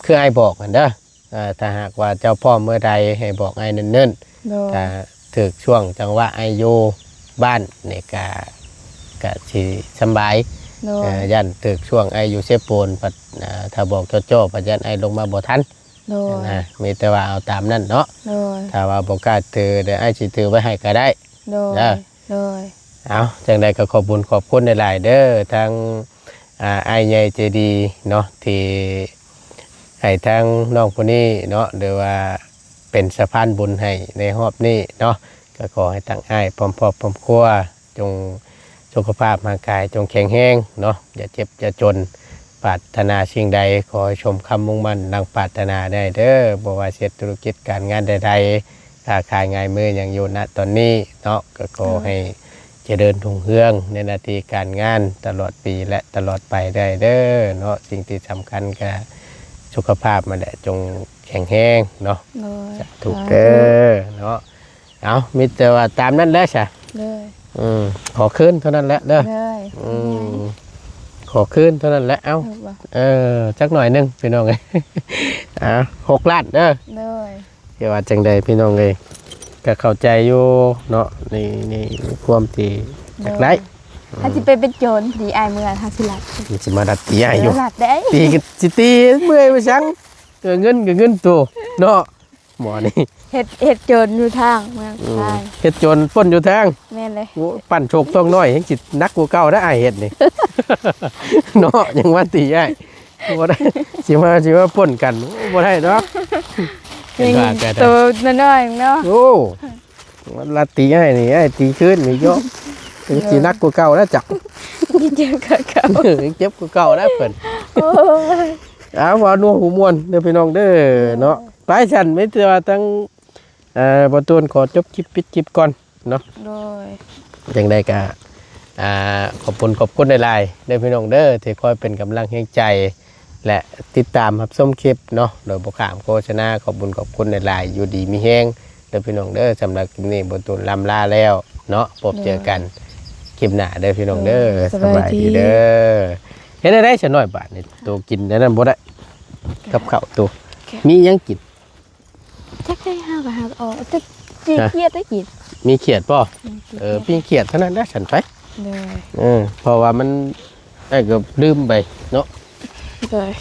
ຄືອ້າຍບອກຫັ້ນເດີ ອ່າ ຖ້າຫາກວ່າເຈົ້າພ້ອມເມື່ອໃດໃຫ້ບອກອ້າຍເນີ້ນໆ. ໂດຍ ຖ້າຖືກຊ່ວງຈັງຫວະອ້າຍຢູ່ບ້ານນີ້ກະ ກະຊິສຳບາຍ. ໂດຍ ເອີ ຢ້ານຖືກຊ່ວງອ້າຍຢູ່ເຊໂປນ ພັດ ອ່າ ຖ້າບອກຈ່ອໆ ພັດຢ້ານອ້າຍລົງມາບໍ່ທັນ. ໂດຍ ນະ ມີແຕ່ວ່າເອົາຕາມນັ້ນເນາະ. ໂດຍ ຖ້າວ່າບໍ່ກ້າຖື ດຽວອ້າຍຊິຖືໄວ້ໃຫ້ກໍໄດ້. ໂດຍ ເດີ ໂດຍ ເອົາ ຈັ່ງໃດກໍຂອບບຸນຂອບຄຸນຫຼາຍໆເດີ ທັງ ອ່າ ອ້າຍໃຫຍ່ໃຈດີເນາະ ທີ່ໃຫ້ທາງນ້ອງຜູ້ນີ້ເນາະ ຫຼືວ່າເປັນສະພານບຸນໃຫ້ໃນຮອບນີ້ເນາະ. ກໍຂໍໃຫ້ທັງອ້າຍພ້ອມຄອບພ້ອມຄົວ ຈົ່ງສຸຂະພາບຮ່າງກາຍຈົ່ງແຂງແຮງເນາະ ຢ່າເຈັບຢ່າຈົນ ປາດຖະໜາສິ່ງໃດ ຂໍໃຫ້ສົມຄຳມຸ່ງໝັ້ນດັ່ງປາດຖະໜາໄດ້ເດີ. ບໍ່ວ່າຊິເຮັດທຸລະກິດການງານໃດໆ ຄ້າຂາຍງາຍມືຫຍັງຢູ່ນະຕອນນີ້ເນາະ ກໍຂໍໃຫ້ຈະເລີນຮຸ່ງເຮືອງໃນໜ້າທີ່ການງານຕະຫຼອດປີ ແລະ ຕະຫຼອດໄປໄດ້ເດີເນາະ. ສິ່ງທີ່ສຳຄັນກໍສຸຂະພາບຫັ້ນແຫຼະ ຈົ່ງແຂງແຮງເນາະ. ໂດຍ ສາທຸເດີເນາະ. ເອົາ ມີແຕ່ວ່າຕາມນັ້ນແຫຼະຊະ. ໂດຍ ອືມ ຂໍຄືນເທົ່ານັ້ນແຫຼະເດີ. ໂດຍ ອືມ ຂໍຄືນເທົ່ານັ້ນແຫຼະ. ເອົ້າ ເອີ ຈັກໜ້ອຍໜຶ່ງພີ່ນ້ອງເອີຍ. ເອົາ ຫົກລ້ານເດີ. ໂດຍ ຊິວ່າຈັ່ງໃດພີ່ນ້ອງເອີຍ ກໍເຂົ້າໃຈຢູ່ເນາະ ໃນ ໃນຄວາມທີ່ຢາກໄດ້. ໂດຍ ອືມ ຖ້າຊິໄປເປັນໂຈນ ດີອ້າຍເມືອ ຖ້າຊິລັດ ມັນຊິມາລັດຕີອ້າຍຢູ່. ເອີ ລັດໄດ້ ຕີກໍຊິຕີເມື່ອຍໄປສັງ. ເອີ ເງິນກໍເງິນໂຕເນາະ. ໝໍນີ້ ເຮັດ ເຮັດໂຈນຢູ່ທາງເມືອງ ອືມ ໃຕ້ ເຮັດໂຈນປົ້ນຢູ່ທາງ. ແມ່ນເລີຍ. ໂອ້ ປັ້ນໂຊກຕ້ອງນ້ອຍ ຍັງຊິໜັກກວ່າເກົ່າໄດ໋ ອ້າຍເຮັດນີ້ ເນາະ. ຍັງວ່າຕີອ້າຍ ບໍ່ໄດ້ ຊິມາ ຊິມາປົ້ນກັນ ໂອ້ ບໍ່ໄດ້ດອກ. ເປັນວ່າກໍໄດ້ ໂຕນ້ອຍໆເນາະ. ໂອ້ ມັນລະຕີອ້າຍນີ້ ອ້າຍຕີຄືນນີ້ເຍາະ ຍັງຊິໜັກກວ່າເກົ່າແລ້ວຈັກ. ຍັງເຈັບກວ່າເກົ່າ ຍັງເຈັບກວ່າເກົ່າແລ້ວເພິ່ນ. ໂອ້ຍ ເອົາ ເວົ້ານົວຫູມ່ວນເດີພີ່ນ້ອງເດີເນາະ. ໄປຊັ້ນ ມີແຕ່ວ່າທັງ ເອີ ບໍ່ຕູນຂໍຈົບຄລິບ ປິດຄລິບກ່ອນເນາະ. ໂດຍ ຈັ່ງໃດກະ ອ່າ ຂອບຄຸນ ຂອບຄຸນຫຼາຍໆເດີພີ່ນ້ອງເດີ ທີ່ຄອຍເປັນກຳລັງແຮງໃຈ ແລະ ຕິດຕາມຮັບຊົມຄລິບເນາະ ໂດຍບໍ່ຂ້າມໂຄສະນາ. ຂອບບຸນຂອບຄຸນຫຼາຍໆ ຢູ່ດີມີແຮງເດີພີ່ນ້ອງເດີ. ສຳລັບຄລິບນີ້ ບໍ່ຕູນລ່ຳລາແລ້ວເນາະ. ພົບເຈີກັນ ໂດຍ ຄລິບໜ້າເດີພີ່ນ້ອງເດີ. ໂດຍ ສະບາຍດີເດີ. ສະບາຍດີ. ເຮັດແນວໃດຊະນ້ອຍບາດນີ້ ໂຕກິນແນວນັ້ນບໍ່ໄດ້ ກັບເຂົ້າໂຕ ມີຫຍັງກິນ? ຈັກໄດ້ ເຮົາກໍຫາກໍອອກ ແຕ່ຂີ້ ຮະ ຂຽດໄດ້ກິນ. ມີຂຽດບໍ່? ອືມ ເອີ ປີ້ງຂຽດເທົ່ານັ້ນແຫຼະ ສັນໄປ. ໂດຍ ເອີ ເພາະວ່າມັນ ອ້າຍກໍລືມໄປເນາະ. ໂດຍ